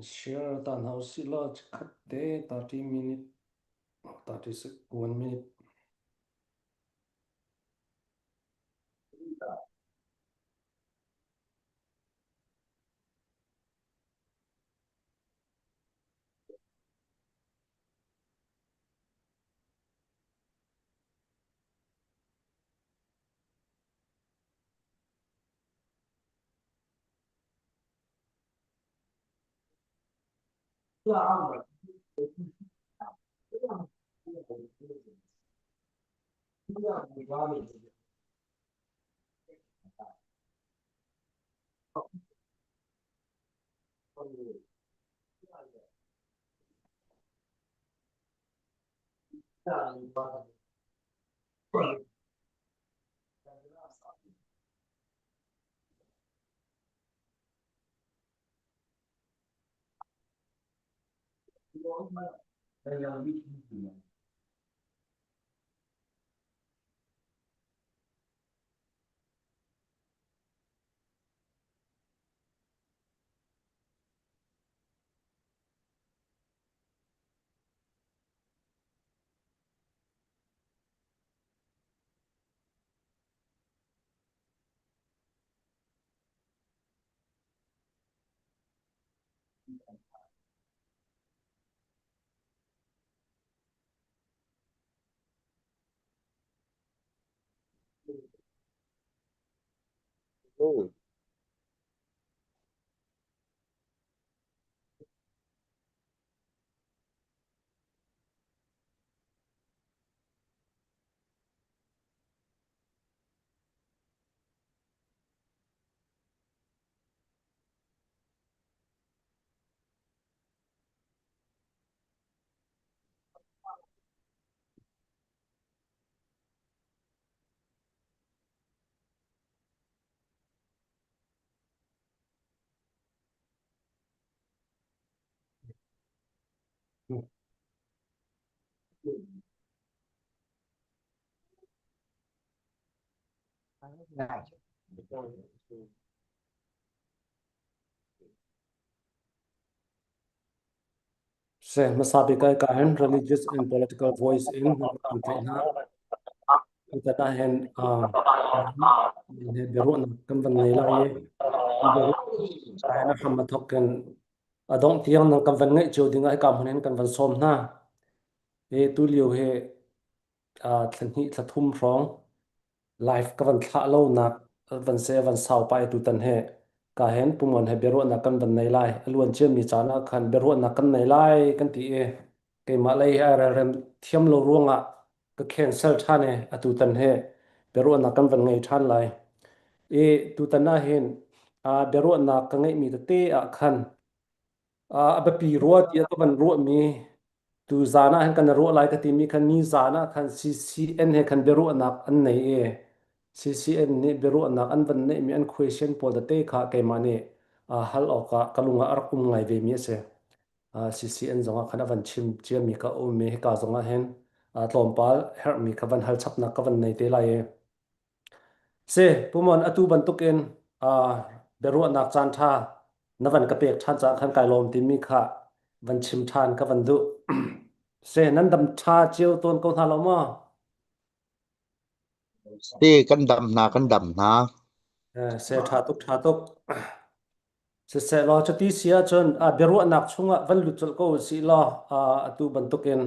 Share ta hna usih law chikkhat te 30 minute 31 minute. Seh hmasa bik ai ka hin religious and political voice in kan theih hna. Tutan ah hin biaruahnak kan van ngei lai i biaruahnak a hram a thawk in a dongh tiang nan kan van ngeih cio ding ah hika hmun in kan van sawm hna. Hi tulio hi thla hnih thla thum hrawng live ka van thlah lo nak van se van sau pa i tutan he ka hen pumon he biaruahnak kan van nei lai. A luan ciami caan ah khan biaruahnak kan nei lai kan ti i keimah lei hi ai relrem thiam lo ruangah ka cancel ṭhan i atu tan hi biaruahnak kan van ngei ṭhan lai. I tutan ah hin biaruahnak ka ngeihmi tete ah khan a biapi rua tiah ka van ruahmi tu zan ah hin kan ruah lai ka timi khan ni zan ah khan CCN he khan biaruahnak an nei i CCN nih biaruahnak an van neihmi an question pawl tete kha keimah nih hal awkah ka lung ah a rak um ngai vemi a si. CCN zongah khan a van chim ciami ka um i hika zongah hin tlawmpal herhmi kha van hal chapnak ka van nei te lai i si pumon atu bantukin biaruahnak caan ṭha na van ka pek ṭhan caah khan kai lawm timi kha van chim ṭhan ka van duh si nan dam ṭha cio tawn ko hna lo maw Si kan dam hna kan dam hna. Se ṭha tuk ṭha tuk Siseh law cuti si ahcun biaruahnak chungah van lut colh ko usih law atu bantukin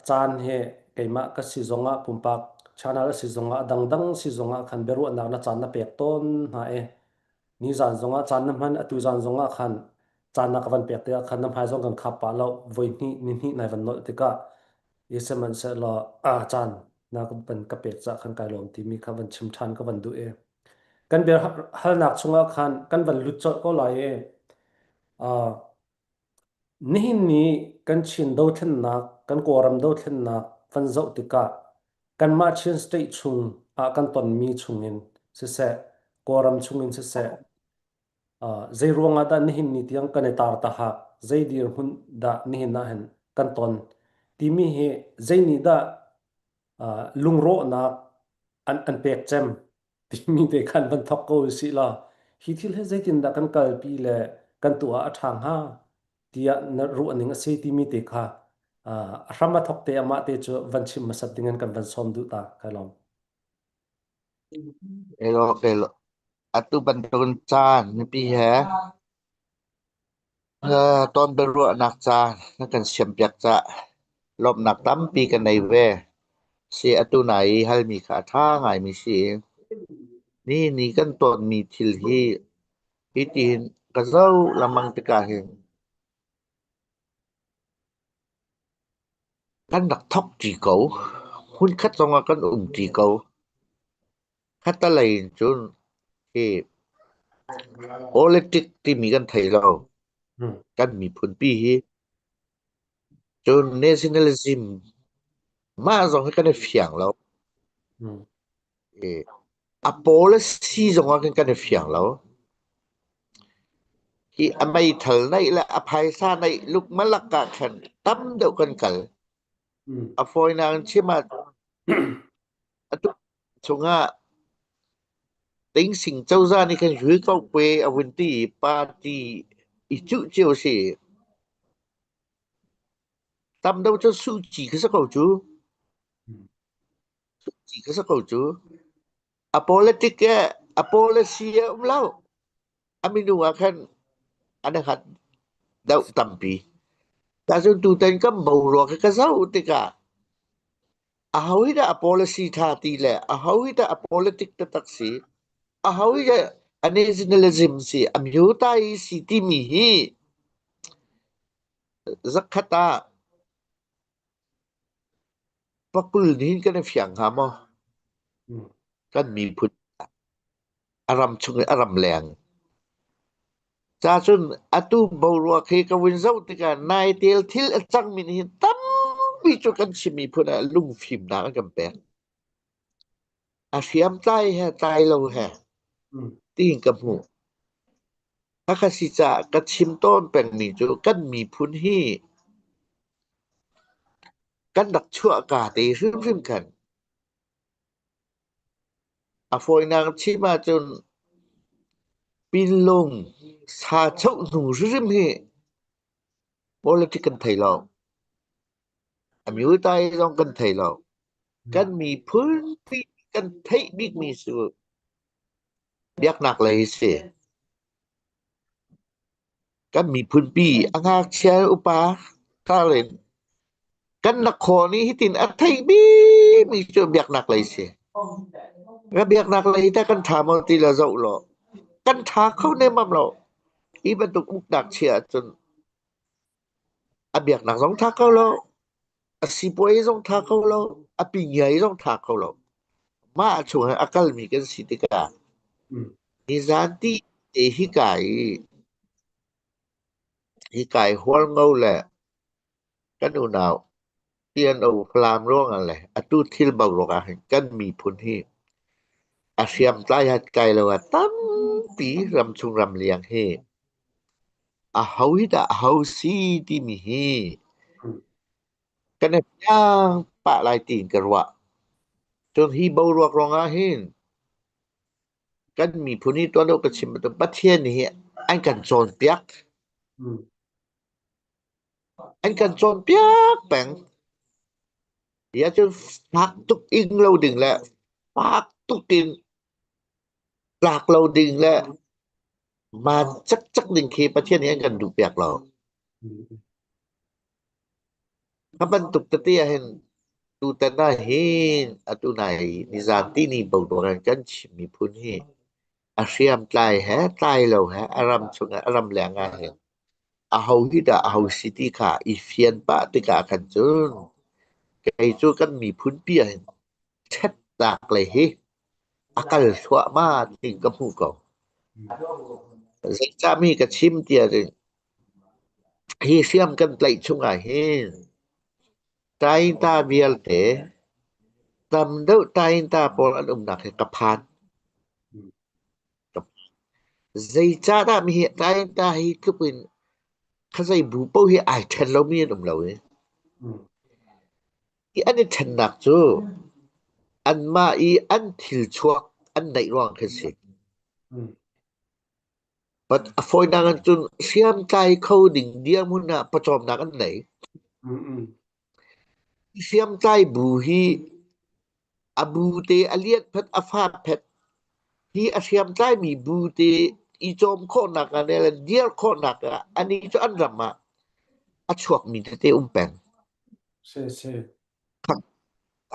caan hi keimah ka si zongah pumpak channel a si zongah a dangdang si zongah khan biaruahnak na caan na pek tawn hna i nizan zongah caan na hman atu zan zongah khan caan na ka van pek tikah khan na hmai zong kan khap pah lo voi hnih ni hnih nai van nolh tikah. I sihmanhsehlaw a caan na ka van ka pek cah khan kai lawm timi kha van chim ṭhan ka van duh i kan bia halnak chungah khan kan van lut colh ko lai i uh, nihin ni kan Chin dothlennak kan Kawlram dothlennak van zoh tikah kanmah Chin state chung ah kan tonmi chungin siseh Kawlram chungin siseh Zei ruangah dah nihin ni tiang kan i tar tahak, zei dirhmun dah nihin ah hin kan ton timi hi zei nih dah lungrawhnak an, an pek cem timi te khan van thok ko usih law hi thil hi zeitindah kan kalpi le kan tuah a ṭha hnga tiah na ruahning a si timi te kha a hram a thok te amah te cu van chim hmasat dingin kan van sawm duh ta kai lawm. Elo, elo. Atu bantukin caan mipi he tawn biaruahnak caan na kan siampiak caah lawmhnak tampi ka nei ve. Si atu nai i halmi kha a ṭha ngaimi si. Ni ni kan tawnmi thil hi hitihin ka zoh lengmang tikah hin kan rak thok ṭi ko. Hmunkhat zongah kan um ṭi ko. Khattelei in cun hi politic timi kan thei lo. Kan miphunpi hi. Cun nationalism mah zong hi kan i fiang lo. A policy zong ah khin kan i fiang lo. Hi a meithal neih le a phaisa neih lukmalak ah khan tam deuh kan kal. A fawinak in chim ahcun atu chungah Tingsing cozah nih khan hui ko pe a vun ti i party i cuh cio a si. Tam deuh cu Suh Kyi kha si ko cu. Suh Kyi kha si ko cu. A politic e a policy a um lo. A minung ah khan an i hngat deuh tampi. Tacun tutan kan boruak hi ka zoh tikah aho hi dah a policy ṭha ti le aho hi dah a politic taktak si, aho hi dah a nationalism si, a myotai si timi hi zakhat ah pakul nihin kan i fiang hnga maw? Kan miphun a ram chung i a ram leng. Cacun atu boruak hi ka vun zoh tikah naitel thil a cangmi nih hin tampi cu kan Chin miphun ah lungfimnak an kan pek. A hriamtlai he tlai lo he tiin ka hmuh. Khakha si caah ka chim tawn pengmi cu kan miphun hi kan rak chuahka te hrimhrim khan A fawinak chim ahcun pinlung sa choh hnu hrimhrim hi politic kan thei lo. A myutai zong kan thei lo. Kan miphun pi kan theih bikmi cu biaknak lei hi si. Kan miphunpi a ngakchia upa tar in kan hnakhaw nih hitin a theih bikmi cu biaknak lei si. Ka biaknak lei teh kan ṭha maw ti la zoh law kan ṭha kho nemmam lo. Hi bantuk uknak chia ahcun a biaknak zong ṭha kho lo, a sipuai zong ṭha kho lo, a pingiai zong ṭha kho lo. Mah chung ah a kalmi kan si tikah nizan ti te hika i hika i Hualngo le kan unau TNO Falam ruangah le atu thil boruak ah hin kan miphun hi a hriamtlai hat kai lo ah tampi ramchung ramliang hi aho hi dah aho si timi hi kan i fiang pah lai tiin ka ruah. Cun hi boruak ruangah hin kan miphun hi tuan deuh ka chim bantuk Pathian nih an kan cawnpiak. An kan cawnpiak peng. Hi ahcun fak tuk ing lo ding le fak tuk in tlak lo ding le maan cakcak ding khi Pathian nih an kan duhpiak lo. Kha bantuk tete ah hin tutan ah hin atu nai nizan tihni boruak in kan Chin miphun hi a hriamtlai he tlai lo he a ram chung a ram leng ah hin aho hi dah aho si ti kha i fian pah tikah khan cun. Kei cu kan miphun pi ah hin ṭhatnak lei hi a kal thluahmah ding ka hmuh ko. Zeicah mi ka chim tiah cun hi hriam kan tlaih chungah hin Tainta vialte tam deuh tainta pawl an umnak hi ka phan. Zeicahdah mi hi tainta hi tluk in khazei bu paoh hi ai ṭhen lomi an um lo i. Hi an i ṭhennak cu anmah i an thil chuak an neih ruang khi a si. But a fawinak in cun hriamtlai kho ding dirhmun ah pawcawmnak an nei. Hriamtlai bu hi a bu te a lian phet a fa phet hi a hriamtlaimi bu te i cawm khawhnak ah le dir khawhnak ah ani cu an ram ah a chuakmi tete um peng. Si si.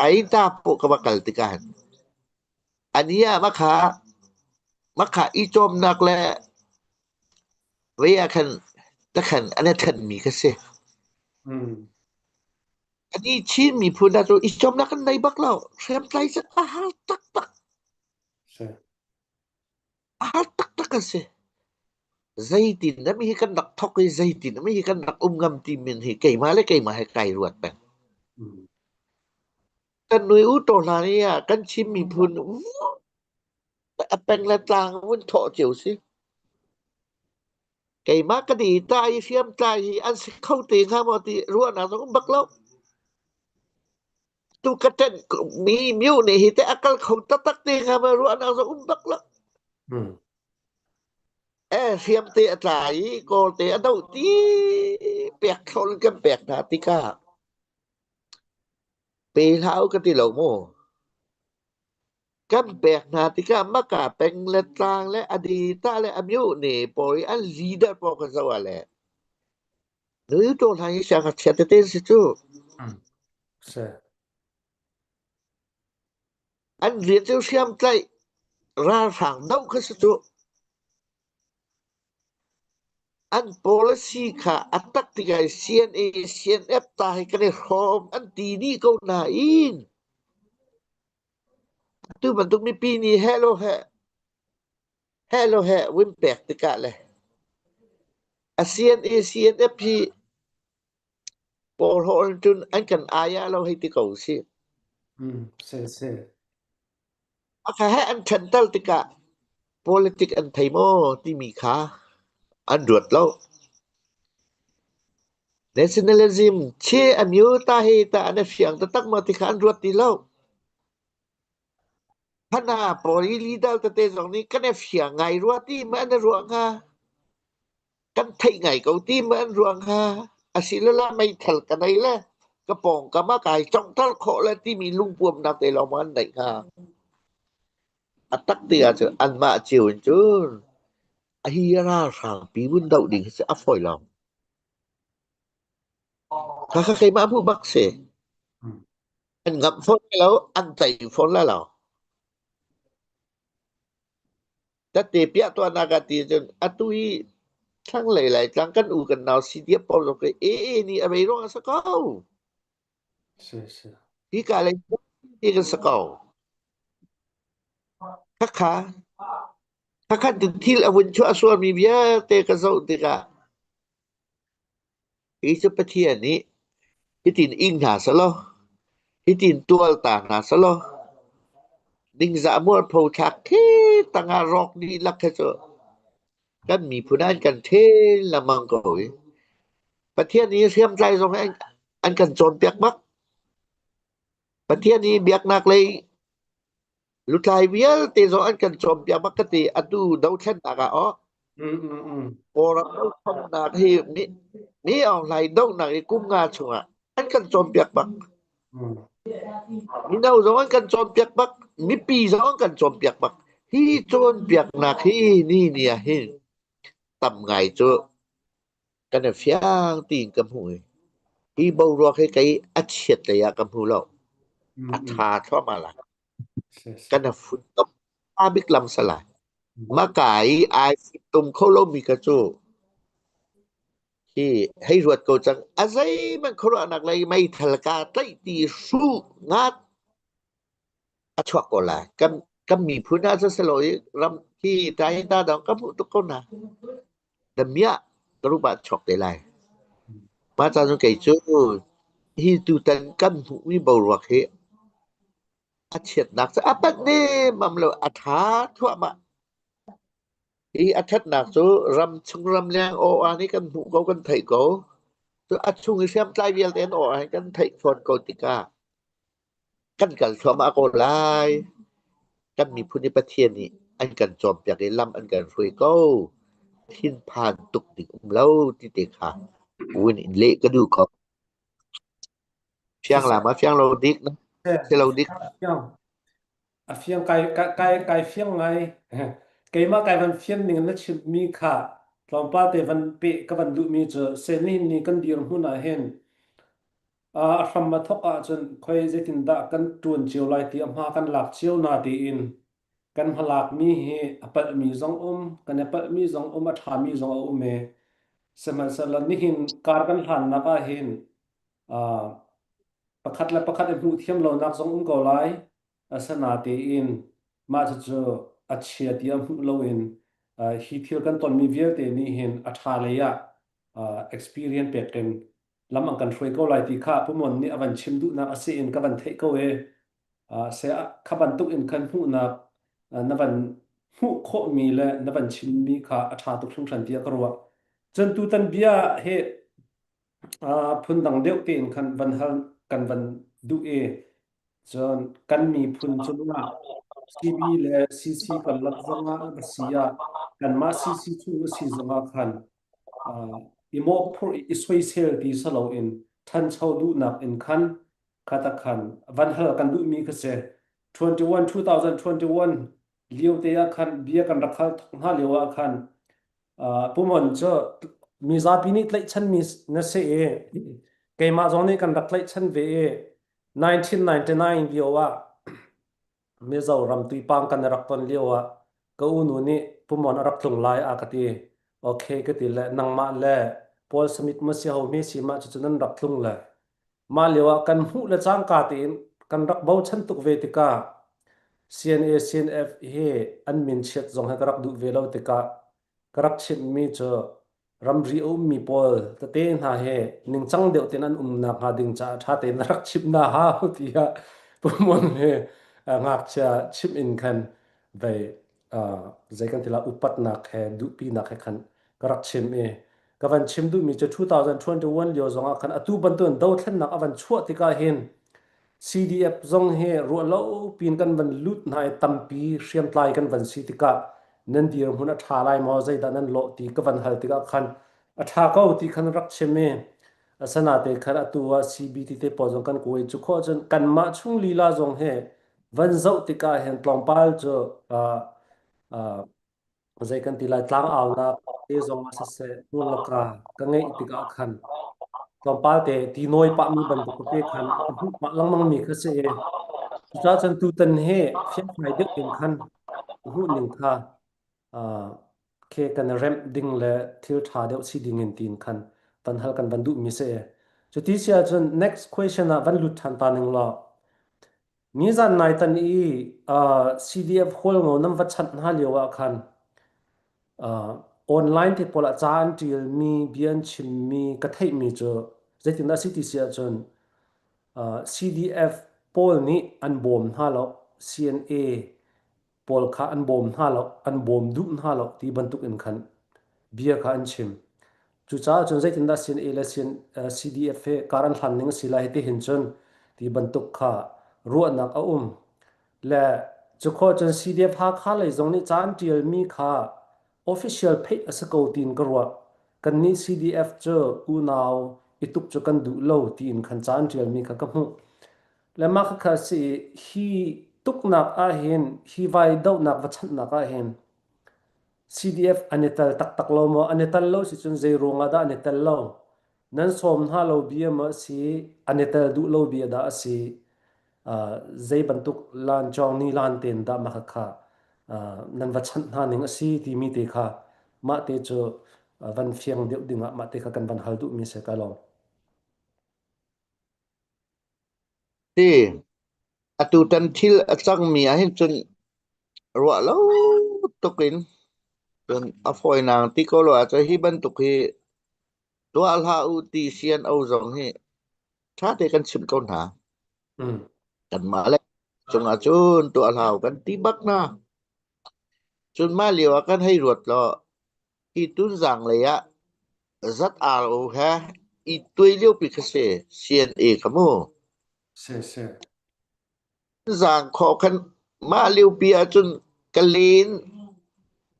Ai ta po ka va kal tikah hin ani ah makha makha i cawmnak le vei ah khan takhan an i thenmi kha si. Ani Chin miphun ah cu i cawmnak kan nei bak lo. Hriamtlai cu a har taktak. Si. A har taktak an si. Zeitin dah mi hi kan rak thok i zeitin dah mi hi kan rak um ngam ti min hi keimah le keimah he kai ruat peng. Kan nui u to hlan i ah kan Chin miphun a peng le tlang vun thawh cio si. Keimah ka di ta i hriamtlai hi an si kho te hnga maw ti ruahnak zong um bak lo. Tu ka ṭanh mi myu nih hi te a kal kho taktak te hnga maw ruahnak zong um bak lo. Eh hriam te a tla i kawl te a doh ti pek thlol kan pek hna tikah pe hlah u ka ti lo mu. Kan pek hna tikah Maka peng le tlang le a dita le a myu ne pawl i an leader pawl kan zoh ah le nu to hlan hi siangngakchia tete an si cu. Si. An rian cu hriamtlaih ralhrang doh kha si cu. An policy kha a tak tikah CNA, CNF ta hi kan i hrawm an ti dih ko nain Atu bantuk mipi nih heh law heh, heh law heh vun pek tikah le a CNA CNF hi pawrhlawh in cun an kan ai ah lo hei ti ko sih. Si si. A kha he an ṭhental tikah politic an thei maw timi kha an ruat lo. Nationalism che a myu ta hi ta an i fiang taktak maw ti kha an ruat ti lo. Hana pawl i leader tete zong nih kan i fiang ngai rua ti ma an i ruah hnga? Kan theih ngai ko ti ma an ruah hnga? Asilole meithal ka nei le ka pawngkam ah kai conghter khawh le timi lungpuamnak te lawng ma an neih hnga? A tak ti ahcun anmah cio in cun a hi ralhrang pi vun doh ding hi cu a fawi lo. Khakha keimah hmuh bak si. An ngamh fawn lai lo, an tei fawn lai lo. Tette piah tuahnak ah ti cun atu i thlanglei Laitlang kan u kan nau CDF pawl zong khi AA nih a rei ruang a si ko. Si si. Hika lei ti kan si ko. Khakha khakha thil a vun chuah sualmi vialte ka zoh tikah Hi cu Pathian nih hitin ing hna sehlaw, hitin tual ta hna sehlaw, ningzah mualpho thlak khi tangah rawk dihlak khi cu kan miphun ah an kan ṭhen lengmang ko i Pathian nih hriamtlai zong hi an kan cawnpiak bak. Pathian nih biaknak lei Lutlai vialte zong an kan cawnpiak bak ka ti. Atu dothlennak ah aw Kawlram dothlennak hi mi mi Aung Hlaing dohnak i kum nga chungah an kan cawnpiak bak. Mino zong an kan cawnpiak bak. Mipi zong an kan cawnpiak bak. Hi cawnpiaknak hi ni ni ah hin tam ngai cu kan i fiang tiin ka hmuh i hi boruak hi kei a chiat lei ah ka hmu lo. A ṭha thluahmah lai. Kan a funtom a bik lam salai. Maka i ai funtom kho lomi kha cu hi. Hi hei ruat ko cang. A zeihmanh khuaruahnak lei meithal kaa tlaih ti hruh ngat a chuak ko lai. Kan miphun ah cun si lo i ram hi ta dang ka hmuh tuk ko na. Damiah ka rup ah chuak te lai. Mah ca cun kei cu hi tutan kan hmuhmi boruak hi a chiatnak cu a panh nemmam lo a ṭha thluahmah. Hi a ṭhatnak cu ram chung ramleng aw-aan hi kan hmuh ko kan theih ko. Cu a chung i hriamtlai vialte an aw-aan hi kan theih fawn ko tikah kan kal thluahmah ko lai. Kan miphun i Pathian nih an kan cawnpiak i lam an kan hruai ko. Thinphan tuk ding um lo ti te kha vun in leh ka duh ko. Fiang la ma fiang lo dik na si lo dik. A fiang kai fiang ngai. Keimah kai van fian ning na chimmi kha tlawmpal te van pe ka van duhmi cu sen ni kan dirhmun ah hin a hram a thawk ahcun khoi zeitindah kan ṭuan cio lai ti a hma kan lak cio na tiin kan hmalakmi hi a palhmi zong um kan i palhmi zong um a ṭhami zong a um i sihmanhsehlaw nihin kar kan hlannak ah hin pakhat le pakhat i hmuh thiam lonak zong um ko lai. Asinain mah cucu a chia tiah hmuh loin hi thil kan tonmi vialte nih hin a ṭha lei ah experience pek in lam an kan hruai ko lai ti kha Pu Mon nih a van chim duhnak a si in ka van theih ko i se kha bantuk in khan hmuhnak na van hmuh khawhmi le na van chimmi kha a ṭha tuk hringhran tiah ka ruah. Cun tutan bia hi phundang deuh tein khan van hal kan van duh i cun kan miphun cungah CB le CC karlak zongah a si ah kanmah CC chung a si zongah khan i mawhphurh i soisel ti si loin ṭhancho duhnak in khan khata khan van hal kan duhmi kha si. 21 2021 lio te ah khan bia kan rak hal thok hna lio ah khan Pu Mon cu mizapi nih tlaihchanmi na si i keimah zong nih kan rak tlaihchan ve i 1999 lio ah Mizoram tuipang kan rak ton lio ah ka unu nih Pu Mon a rak tlung lai a ka ti. Okay ka ti le nangmah le Paul Smith ma si ho mi si ma cucu nan rak tlung le mah lio ah kan hmuh le cangka tein kan rak bochan tuk ve tikah CNA CNF hi an min chiat zong hi ka rak duh ve lo tikah ka rak chimhmi cu ramri a ummi pawl tete hna he ningcang deuh tein an umnak hnga ding caah ṭha tein na rak chimh hna hau tiah Pu Mon he ngakchia chimh in khan vei zei kan ti la upatnak he duhpinak he khan ka rak chim i ka van chim duhmi cu 2021 lio zongah khan atu bantukin dothlennak a van chuah tikah hin CDF zong hi ruahlo pin kan van lut hna i tampi hriamtlai kan van si tikah nan dirhmun a ṭha lai maw zeidah nan lawh ti ka van hal tikah khan a ṭha ko ti khan rak chim i asanate khan atu ah CBT te pawl zong kan kuai cu khawh cun kanmah chung lila zong hi van zoh tikah hin tlawmpal cu zei kan ti lai tlangaunak te zong ah siseh hmurlaka ka ngeih tikah khan tlawmpal te ti nawi pahmi bantuk te khan ka hmuh pah lengmang mi kha si i cucaah cun tutan hi fiangfai deuh in khan hmuh ning kha khi kan remh ding le thil ṭha deuh si ding in tiin khan van hal kan van duhmi si. Cuti si ahcun next question ah van lut ṭhan ta ning law Nizan nai tan i CDF Hualngo nan va chanh hna lio ah khan online te pawl ah ca an ṭialmi, bia an chimmi ka theihmi cu zeitindah a si ti si ahcun CDF pawl nih an bawm hna lo, CNA pawl kha an bawm hna lo, an bawm duh hna lo ti bantuk in khan bia kha an chim. Cucaah cun zeitindah CNA le CDF he kar an hlan ning a si lai ti hin cun ti bantuk kha ruahnak a um. Le cukhawh cun CDF Hakha lei zong nih ca an ṭialmi kha official pheih a si ko tiin ka ruah. Kannih CDF cu unau i tuk cu kan duh lo tiin khan ca an ṭialmi kha ka hmuh. Le mah khakha a si i hi tuknak ahhin hi vai dohnak va chanhnak ahhin CDF an i tel taktak lo maw? An i tel lo si cun zei ruangah dah an i tel lo? Nan sawm hna lo bia maw a si? An i tel duh lo bia dah a si? Zei bantuk lan cawng ni lan tein dah mah khakha nan va chanh hna ning a si timi te kha mah te cu. Van fiang deuh ding ah mah te kha kan van hal duhmi si ka lawm. Ti atutan thil a cangmi ah hin cun ruah lo tuk in cun a fawinak ti ko lo ahcun hi bantuk hi tuah hlah u ti CNO zong hi ṭha te kan chimh ko hna. Kanmah le cungah cun tuah hlah u kan ti bak hna. Cun mah lio ah kan hei ruat law hi Tunzang lei ah ZRO he i tuai liopi kha si CNA kha mu. Si si. Zaang khawh khan mah liopi ahcun ka len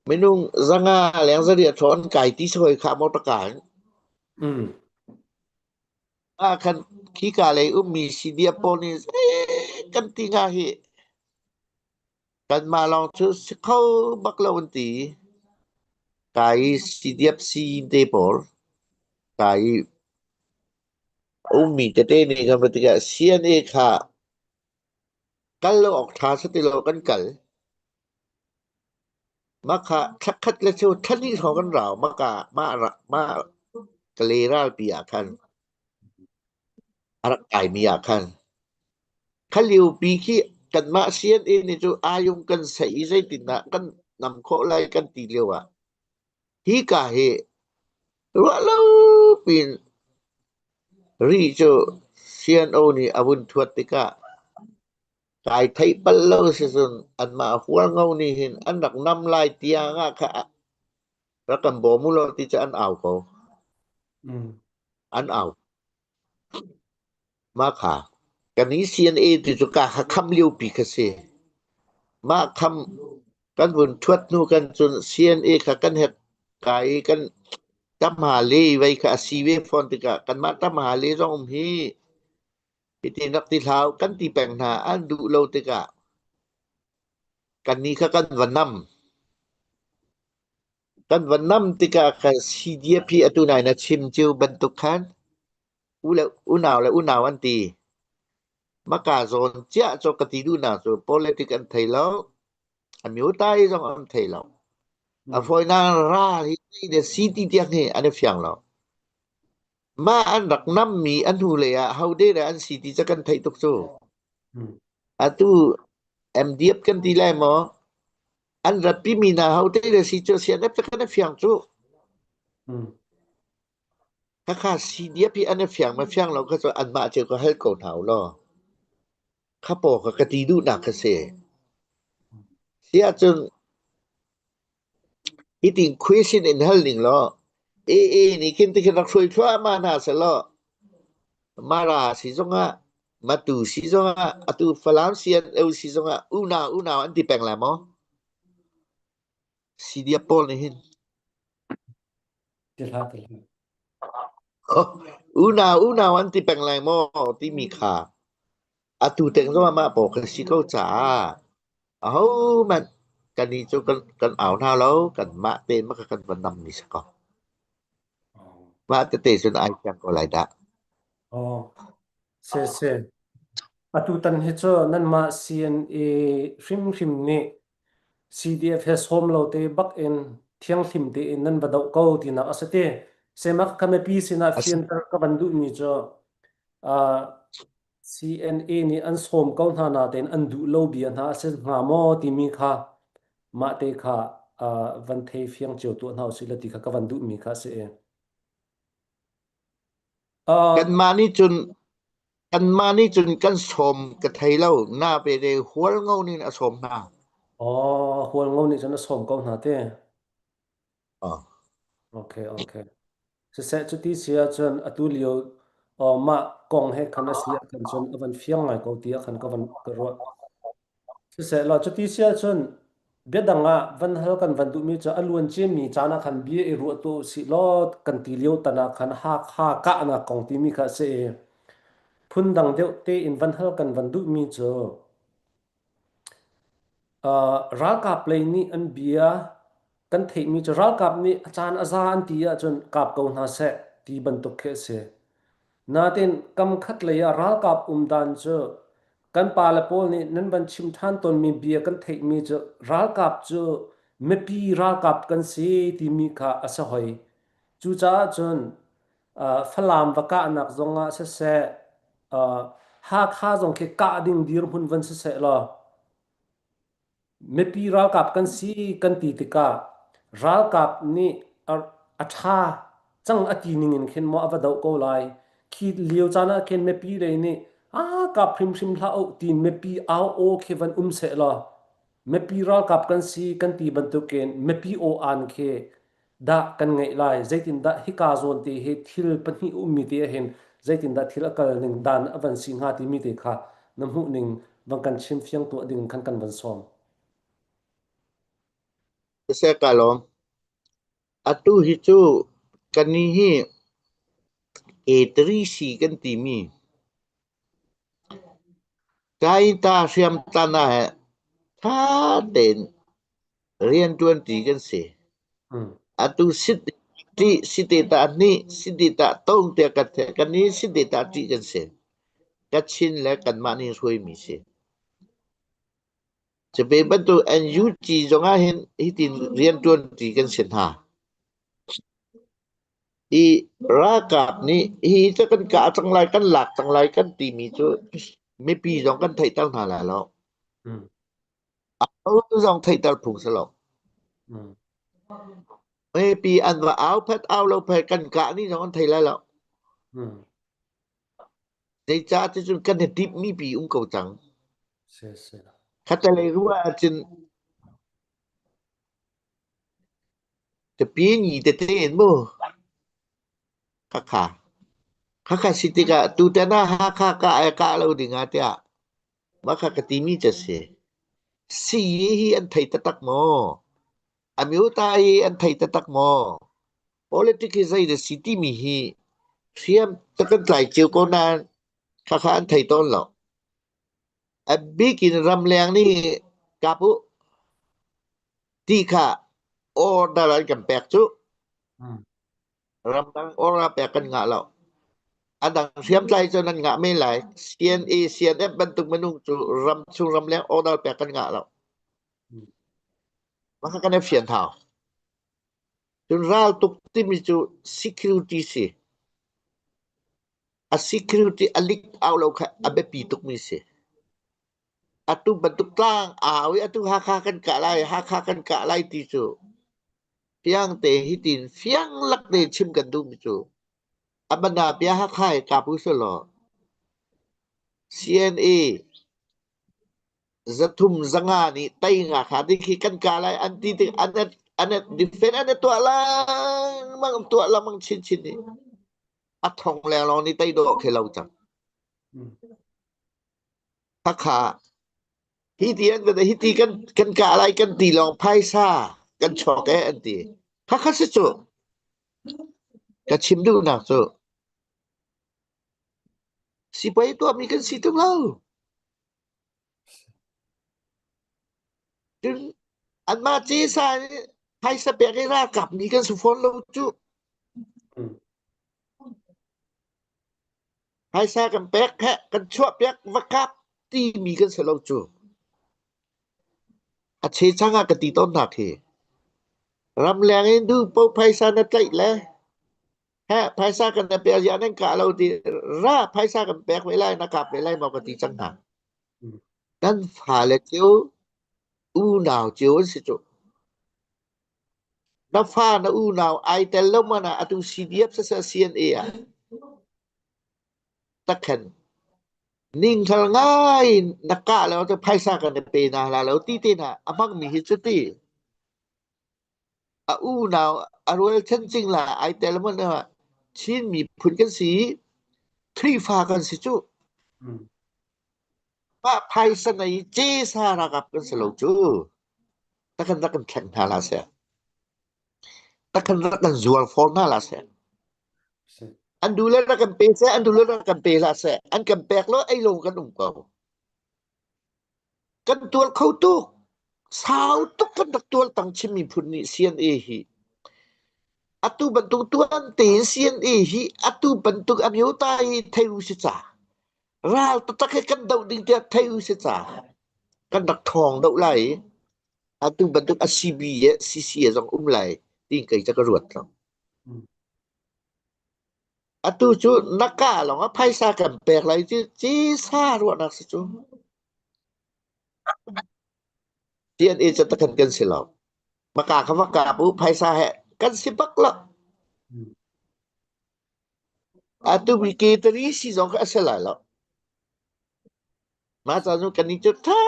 minung 500 leng 800 thaw an kai ti sawi kha motor ka in. Ah khan khika lei ummi CDF pawl nih zei kan ti hnga hi. Kanmah lawng cu si kho bak lo an ti. Ka i CDF te pawl ka i ummi tete nih kan va tikah CNA kha kal lo awk ṭha si ti lo kan kal. Mah kha thla khat le cheu thla hnih hrawng kan rau. Mah ka mah mah Kale ralpi ah khan a rak kaimi ah khan kha liopi khi kanmah CNA nih cu ayung kan saih i zeitindah kan nam khawh lai kan ti lio ah hika hi ruah lo piin ri cu CNO nih a vun thuat tikah kai theih bal lo sicun anmah Hualngo nih hin an rak nam lai tiang ah kha rak kan bawm u law ti cu an au ko. An au. Mah kha kan i CNA ti cu ka kha kham liopi kha si. Mah kham kan vun ṭhuat hnu kan cun CNA kha kan hek kai i kan tamha le vei kha a si ve fawn tikah kanmah tamha le zong um hi hitin rak ti hlah u kan ti peng hna an duh lo tikah kannih kha kan va nam. Kan va nam tikah khan CDF hi atu nai na chim cio bantuk khan u le unau le unau an ti. Maka zawn ciah cu ka ti duhnak cu politic an thei lo. A myotai zong an thei lo. A fawinak ral hi zei si ti tiang hi an i fiang lo. Mah an rak nammi a hnulei ah hode dah an si ti cu kan theih tuk cu. Atu MDF kan ti lai maw? An ratpi mi hna hote dah si cu CNF cu kan i fiang cu. Khakha CDF hi an i fiang ma fiang lo kha cu anmah cio ka hal ko hna u law. Kha paw kha ka ti duhnak kha si. Si ahcun hitin question in hal ning law AA nih khin tikhin rak hruai thluahmah hna selaw Mara si zongah Matu si zongah atu Falam CNO si zongah unau unau an ti peng lai maw? CDF pawl nih hin Ti hlah ti hlah. Unau unau an ti peng lai maw timi kha atu teng zongah mah pawl kan si ko caah ahohmanh kannih cu kan au hna lo kanmah tein mah kha kan va nam mi si ko. Mah tete cun ai fiang ko lai dah. Oh, si si. Atutan hi cu nanmah CNA hrimhrim nih CDF he sawm lo te bak in thianghlim tein nan va doh ko tinak a si ti. Semak ka mipi sinah fianter ka van duhmi cu uh, CNA nih an sawm ko hna natein an duh lo bia hna a si hnga maw timi kha mah te kha uh, van thei fiang cio tuah hna usih la ti kha ka van duhmi kha a si i. Uh, Kanmah nih cun kanmah nih cun kan sawm ka thei lo na pe de Hualngo nih a sawm hna. Oh, Hualngo nih cun a sawm ko hna te. Oh. Okay, okay. Siseh cuti si ahcun atu lio mah kong he khan a si ahkhan cun a van fiang ngai ko tiah khan ka van ka ruah. Siseh law cuti si ahcun biadang ah van hal kan van duhmi cu a luan ciami caan ah khan bia i ruah tu usih law kan ti lio tan ah khan Hakha kahnak kong timi kha a si i phundang deuh tein van hal kan van duhmi cu Ralkap lei nih an bia kan theihmi cu ralkap nih a caan a za an ti ahcun kap ko hna seh ti bantuk khi a si. Nain kam khat lei ah ralkap um dan cu kan pale pawl nih nan van chim ṭhan tawnmi bia kan theihmi cu ralkap cu mipi ralkap kan si timi kha a si hoi. Cucaah cun Falam va kahnak zongah siseh, Hakha zong khi kah ding dirhmun van siseh law mipi ralkap kan si kan ti tikah ralkap nih a ṭha cang a ti ning in khin maw a va doh ko lai. Khi lio caan ah khin mipi lei nih aa kap hrimhrim hlah u tiin mipi au aw khi van um seh law mipi ralkap kan si kan ti bantukin mipi aw aan khi dah kan ngeih lai zeitindah hika zawn te hi thil pahnih ummi te ahhin zeitindah thil a kal ning dan a van si hnga timi te kha na hmuh ning van kan chim fiang tuah ding khan kan van sawm. Siseh ka lawm. Atu hi cu kannih hi A3C kan timi Kaita hriamtlan ah ṭha tein rianṭuanṭi kan si. Atu site nih site tong tiah kan theih. Kannih site ṭih kan si. Kachin le kanmah nih hruaimi si. Cupe bantuk NUG zong ah hin hitin rianṭuanṭi kan si hna. I ralkap nih hi cu kan kah cang lai, kan lak cang lai kan timi cu mipi zong kan theihter hna lai lo. Aho zong theihter phung si lo. Mipi an va au phet au lo phet kan kah ni zong an thei lai lo. Zeicah ticun kan i timhmi pi um ko cang. Khatalei ruah ahcun Tapi ni tete in mu. Khakha. Khakha si tikah tutan ah Hakha kah ai kah lo ding ah tiah mah kha ka timi cu a si. Sii hi an thei taktak maw? Amyota hi an thei taktak maw? Politic hi zei dah si timi hi hriam ta kan tlai cio ko nain khakha an thei tawn lo. A bik in ramleng nih kap u ti kha order an kan pek cu. Ramdang order pek kan ngah lo. A dang hriamtlai cu nan ngah men lai. CNA, CNF bantuk minung cu ram chung ramleng order pek kan ngah lo. Mah kha kan i fian hau. Cun ral tuk timi cu security si. A security a lik au lo kha a biapi tukmi si. Atu bantuk tlang au i atu Hakha kan kah lai, Hakha kan kah lai ti cu fiang te hitin fiang lak te chim kan duhmi cu a bana bia Hakha hi kap u selaw CNA zathum zanga nih tei nga kha ding khi kan kah lai an ti tik an an defend an tuah lengmang tuah lengmang chinchin i a thong leng lawng nih tei dawh khi lo cang. Hakha hi ti an kan hi ti kan kan kah lai kan ti lawng phaisa kan chawk e an ti. Hakha si cu ka chim duhnak cu sipai tuahmi kan si tung lo. Cun anmah cisa nih phaisa pek i ralkap mi kan si fawn lo cu. Phaisa kan pek he kan chuah piak va kap timi kan si lo cu. A chechang ah ka ti tawn hna khi. Ramleng in du po phaisa na tlaih le he phaisa kan na pek ya nan kah lo ti ra phaisa kan pek ve lai na kap ve lai maw ka ti cang hna. Nan fale cio unau cio an si cu. Na fa na unau ai tel lo man ah atu CDF siseh CNA ah takhen ningkhal ngai na kah lo cu phaisa kan i pe na la lo ti te na a hmang mi hi cu ti a unau a rualchan cingla ai tel man ah Chin miphun kan si Khrihfa kan si cu mah phaisa nei cesa ralkap kan si lo cu takhan rak kan thleng hna la seh takhan rak kan zuar fawn hna la seh an duh le rak kan pe seh an duh le rak kan pe hlah seh an kan pek lo ei lo kan um ko Kan tual kho tuk. Sau tuk kan rak tual tang Chin miphun nih CNA hi. Atu bantuk tuan tein CNA hi atu bantuk amyota hi thei u si ca. Ral taktak he kan doh ding tiah thei u si ca. Kan rak thawng doh lai i atu bantuk a CB le CC zong um lai tiin kei ca ka ruat lo. Atu cu na kah lawng ah phaisa kan pek lai cu cisa ruahnak si cu. TNA cu takhan kan si lo. Maka kha va kap u phaisa he kan si bak lo. Atu mi ke tari si zong kha a si lai lo. Mah ca cu kan i cu tha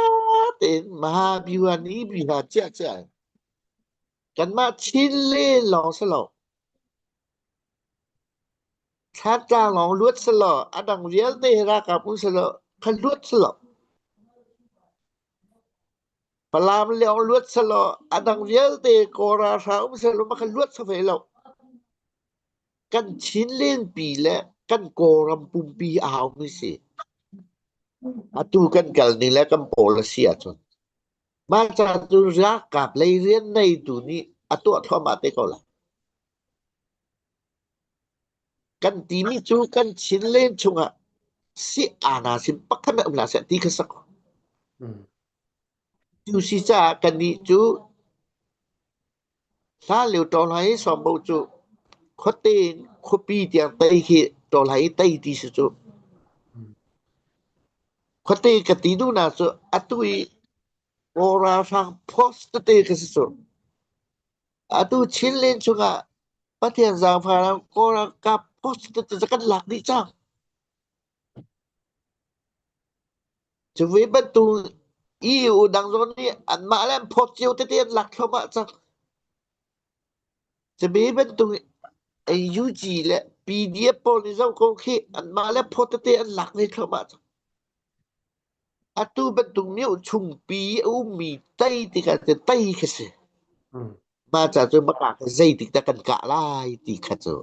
tein Maha Biwa ni biha cia cia. Kanmah Chin le lawng si lo. Thlatlang lawng luat selaw a dang vialte hi ralkap um selaw kha luat selaw Falam lawng luat selaw a dang vialte Kawl ralhrang um selaw mah kha luat sa ve lo. Kan Chinlenpi le kan Kawlram pumpi a haumi si. Atu kan kal ning le kan policy ahcun mah ca cu ralkap lei rian neitu nih a tuah thluahmah te ko lai. Kan timi cu kan Chinland chungah si aana sin pakhat hmanh um hlah seh ti kha sak. Cu si caah kannih cu hlan lio ṭawlhai i sawmbo cu khuate in khuapi tiang tei khi ṭawlhai i tei ti si cu. Khuate ka ti duhnak cu atu i Kawl ralhrang post tete kha si cu. Atu Chinland chungah Pathian zaangfah ram Kawl ralkap post tete cu kan lak dih cang. Cu ve bantuk EU dang zong nih anmah le an phawt cio tete an lak thluahmah cang. Cu ve bantuk UG le PDF pawl nih zoh ko khi anmah le phawt tete an lak ve thluahmah cang. Atu bantuk mioh chungpi a ummi tei tikah cu tei khi si. Mah ca cu maka kha zeitik dah kan kah lai ti kha cu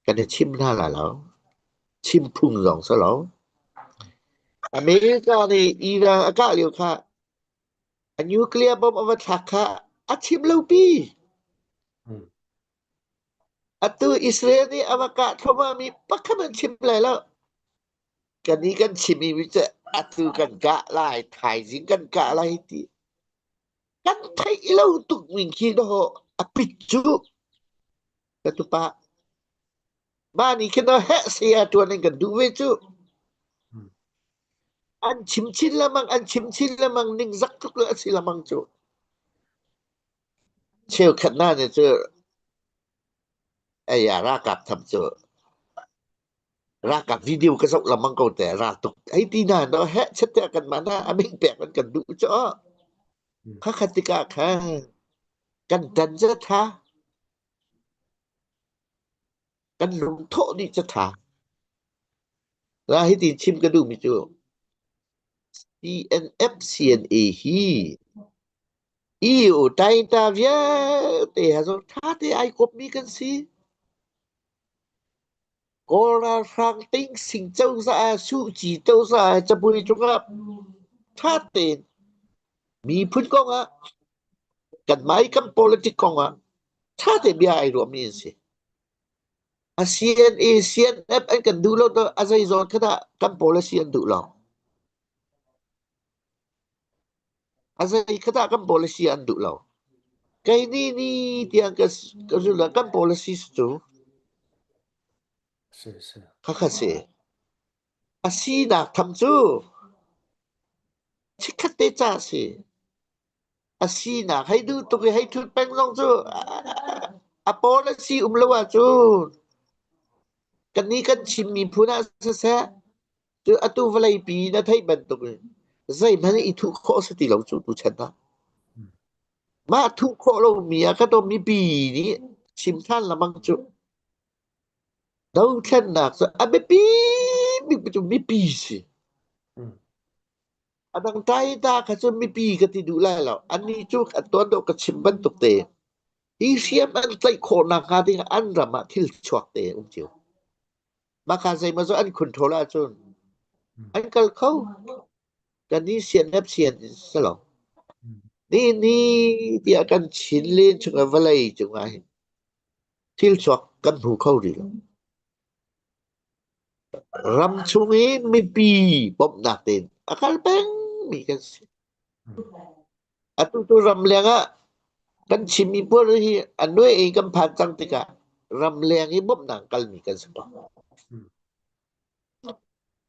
kan i chim hna lai lo. Chim phung zong si lo. America nih Iran a kah lio kha a nuclear bomb a va thlak kha a chim lo pi. Atu Israel nih a va kah thluahmahmi pakhat an chim lai lo. Kan i kan chim i cu atu kan kah lai, thaizing kan kah lai ti. Kan theih lo tuk ning khi dawh a pit cu. Ka tupa. Mah nih khin heh saya tuan in kan duh ve cu. An chim chin lemang, an chim chin lemang, ningzak tuk le a si lemang cu. Cheukhat hna nih cu Aya ralkap tham cu ralkap video ka zoh lengmang ko te ral tuk hei ti hna no heh chet te kan mah na a min pek an kan duh cu kha khat tikah khan kan tan ca tha kan lungthawh dih ca tha la hi ti chim ka duh mi cu CNF CNA hi EU taita vialte ha zong ṭha te ai kawpmi kan si. Kawl ralhrang tingsing cozah Suh Kyi cozah cabuai cungah ṭha tein miphun kongah kanmah i kan politic kongah ṭha tein bia ai ruahmi an si. A CNA, CNF an kan duh lo a zei zawn kha dah kan policy an duh lo. A zei kha dah kan policy an duh lo. Kei ni ni tiang ka ka zulh kan policy cu Si si. khakha si. A sinak tham cu chikkhat te ca si. A sinak hei duh tuk i hei thut peng zong cu a policy um lo ahcun kannih kan Chin miphun ah siseh cu atu vawleipi na theih bantuk in zeihmanh i thuh khawh si ti lo cu tuchan ah. Mah thuh khawh lomi ah ka dawm mipi nih chim than lamang cu dothlennak cu a biapi bik cu mipi si. A dang tai ta kha cu mipi ka ti duh lai lo. Annih cu an tuan dawh ka chim bantuk te. Hi hriam an tlaih khawh nakhnga ding an ram ah thil chuak te um cio. Mah kha zeimaw cu an control ahcun an kal kho. Kan i sianep sian si lo. Ni ni tiah kan Chinland chungah vawlei cungah hin thil chuak kan hmu kho rih lo. Ram chung i mipi bawmhnak tein a kal pengmi kan si. Atu tu ramleng ah kan Chinmi pawl hi a nuai in kan phan cang tikah Ramleng i bawmhnak kalmi kan si ko.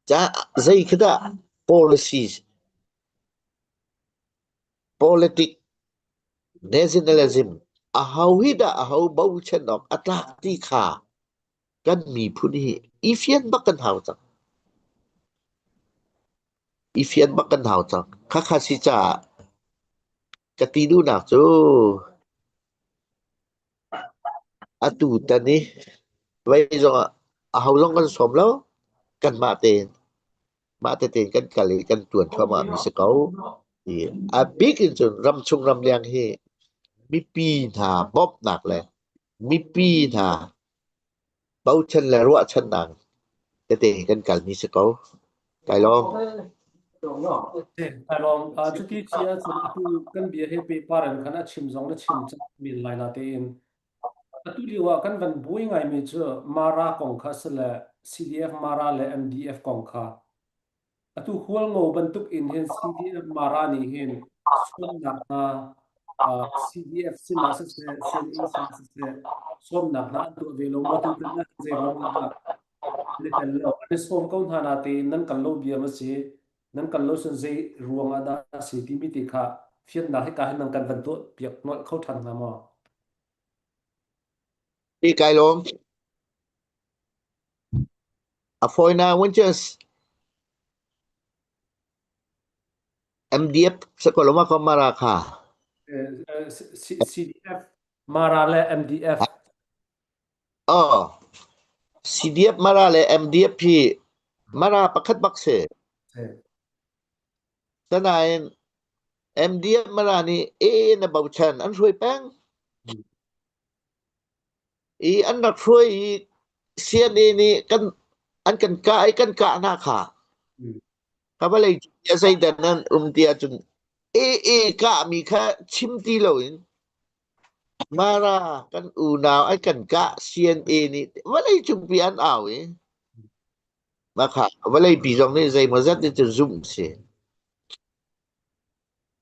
Ca zei khi dah policies, politic, nationalism aho hi dah aho bochan awk a tlak ti kha kan miphun hi i fian bak kan hau cang. I fian bak kan hau cang. Khakha si caah ka ti duhnak cu Atu tan i vei zongah aho zong kan sawm lo. Kanmah tein mah tein kan kal i kan ṭuan thluahmah mi si ko. I a bik in cun ramchung ramleng hi mipi hna bawmhnak le mipi hna bochan le ruahchannak tete kan kalmi si ko. Kai lawm. Kai lawm. Cuti si ahcun atu kan bia he pehpar in khan a chim zong na chim cang men lai na tein. Atu lio ah kan van buai ngaimi cu Mara kong kha si le CDF Mara le MDF kong kha. Atu Hualngo bantuk in hin CDF Mara nih hin sawmnak hna CDF sinah siseh, CNA sinah siseh sawmnak hna an tuah ve lo maw? Tutan ah zei ruang ah dah an i tel lo? An i sawm ko hna natein nan kal lo bia ma si? Nan kal lo cun zei ruang ah dah a si timi ti kha fiannak hika hin nan kan van tuah piak nolh kho ṭhan hnga maw? Hi kai lawm. A fawinak which is MDF sakoloma ko mara kha. CDF Mara le MDF. Oh, CDF Mara le MDF hi Mara pakhat bak si. Sanain MDF Mara nih AA na bochan an hruai peng. I an rak hruai i CNA nih kan an kan kah i kan kah hna kha. Ka vawlei a zeidan nan um ti ahcun AA kahmi kha chim ti loin Mara kan unau an kan kah CNA nih vawlei cungpi an au i mah kha vawleipi zong nih zeimawzat nih cun zumh si.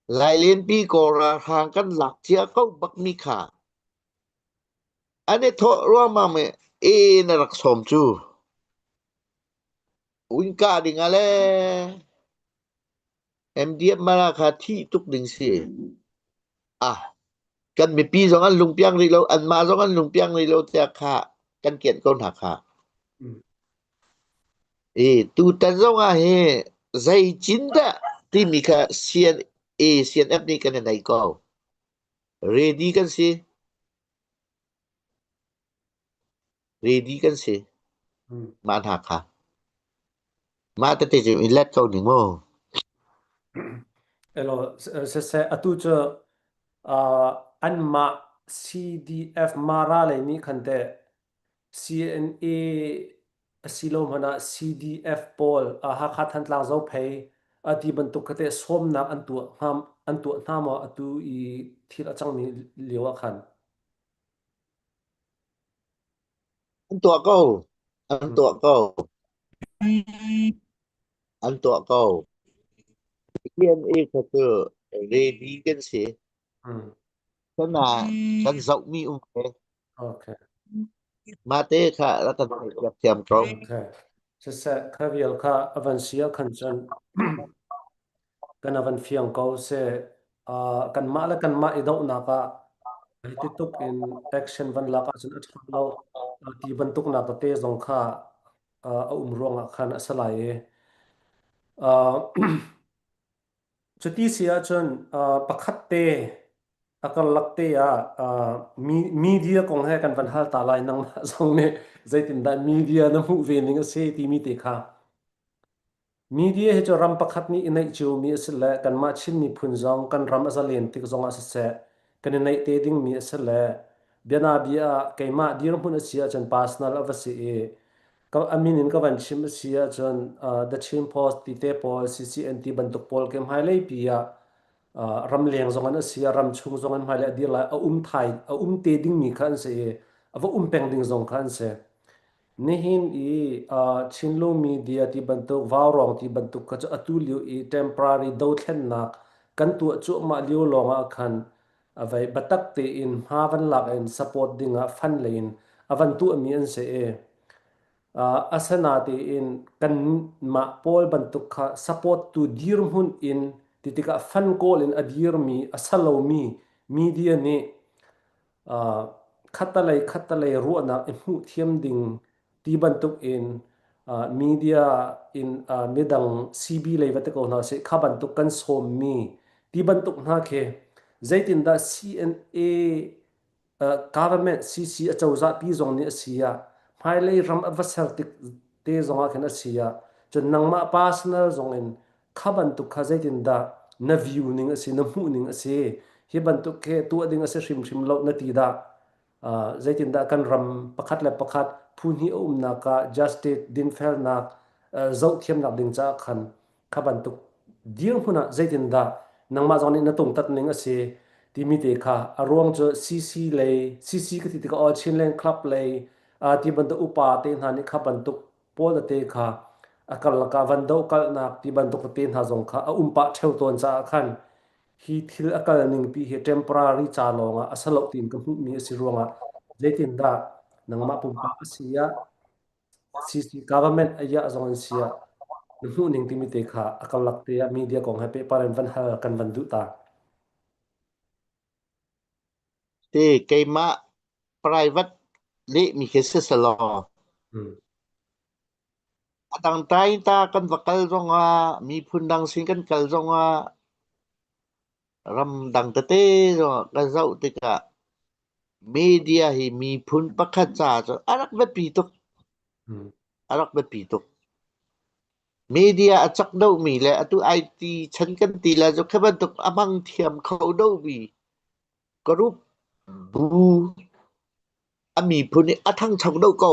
Lailenpi Kawl ralhrang kan lak cia ko bakmi kha An i thawh ruangmang i ee na rak sawm cu. Win kah ding ah le MDF mara kha thih tuk ding si. Ah, kan mipi zong an lungpiang rih lo, anmah zong an lungpiang rih lo tiah kha kan kianh ko hna kha. I tutan zong ah hi zei cin dah timi kha CNA, CNF nih kan i nei ko. Ready kan si. Ready kan si. Mah hna kha. Mah tete cu i let ko ning mu. Elo siseh atu cu anmah CDF Mara lei nih khan teh CNA a si lo hmanh ah CDF pawl Hakha Thantlang Zophei a ti bantuk kha teh sawmnak an tuah hnga an tuah hna maw atu i thil a cangmi lio ah khan? An tuah ko. An tuah ko. An tuah ko. CNA kha cu ready kan si. Sana kan zohmi um ve. Okay. Mate kha rak kan theihpiak thiam ko. Okay. Siseh, kha vial kha a van si ah khan cun kan a van fiang ko seh. Uh, kanmah le kanmah i dohnak ah hiti tuk in action van lak ahcun a ṭha lo ti bantuk nak tete zong kha uh, a um ruangah khan a si lai i uh, Cuti si ahcun pakhat te a karlak te ah media kong he kan van hal ta lai nangmah zong nih zeitindah media na hmuh ve ning a si timi te kha. Media hi cu ram pakhat nih i neih ciomi a si le kanmah Chin miphun zong kan ram a zalen tik zong ah siseh kan i neih te dingmi a si le bianabia ah keimah dirhmun a si ahcun personal a va si i Ka a min in ka van chim a si ahcun The Chin Post ti te pawl, CCN ti bantuk pawl ke hmailei pi ah ramleng zong an si ah ramchung zong an hmailei a dir lai a um thai a um te dingmi kha an si i a va um peng ding zong kha an si. Nihin i Chinlu media ti bantuk Vaurawng ti bantuk kha cu atu lio i temporary dothlennak kan tuah cuahmah lio lawng ah khan a vei biatak tein hma van lak in support ding ah fund lei in a van tuahmi an si i asinatein kanmah pawl bantuk kha support tu dirhmun in ti tikah fan kawl in a dirmi a salomi media nih khattalei khattalei ruahnak i hmuh thiam ding ti bantuk in media in midang CB lei va ti ko hna sih kha bantuk kan sawmmi ti bantuk hna khi zeitindah CNA government CC acozah pi zong nih a si ah hmailei ram a va ser tik te zong ah khin a si ah cun nangmah personal zong in kha bantuk kha zeitindah na view ning a si na hmuh ning a si hi bantuk khi tuah ding a si hrimhrim lo na ti dah zeitindah kan ram pakhat le pakhat phu hnih a umnak ah justice dinfelnak zohthiamnak ding caah khan kha bantuk dirhmun ah zeitindah nangmah zong nih na tungtat ning a si timi te kha a ruang cu CC lei CC ka ti tikah All Chinland Club lei ti bantuk upa te hna nih kha bantuk pawl te kha a karlak ah van dohkalhnak ti bantuk te hna zong kha a um pah ṭheo tawn caah khan hi thil a kal ning pi hi temporary ca lawng ah a si lo tiin ka hmuhmi a si ruangah zeitindah nangmah pumpak a si ah CC government a iah zong an si ah na hmuh ning timi te kha a karlak te ah media kong he pehpar in van hal kan van duh ta. Te keimah private lehmi khi si selaw a dang tai ta kan va kal zongah miphun dang sin kan kal zongah ram dang tete zongah ka zoh tikah media hi miphun pakhat caah cun a rak biapi tuk. A rak biapi tuk. Media a cak deuhmi le atu IT chan kan ti le cu khi bantuk a hmang thiam kho deuhmi group bu a miphun i a thangcho deuh ko.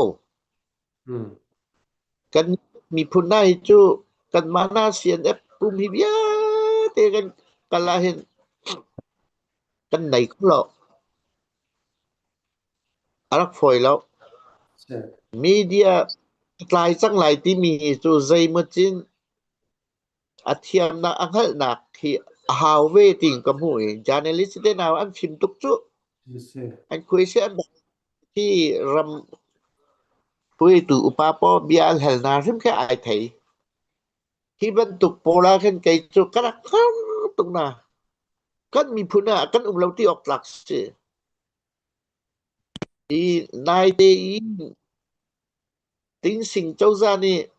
Kan miphun hna hi cu kanmah hna CNF pum hi vialte kan kal ahhin kan nei kho lo. A rak fawi lo. Media a tlai cang lai timi hi cu zeimaw cin a thiamnak a hngalhnak hi a hau ve tiin ka hmuh i journalist te hna an fim tuk cu. An khuaisi an hi ram hruaitu upa pawl bia an hal hna hrim khi ai thei. Hi bantuk pawl ah khin kei cu ka rak hngar tuk na. Kan miphun ah kan um lo ti awk tlak si. Hi naite i Tingsing cozah nih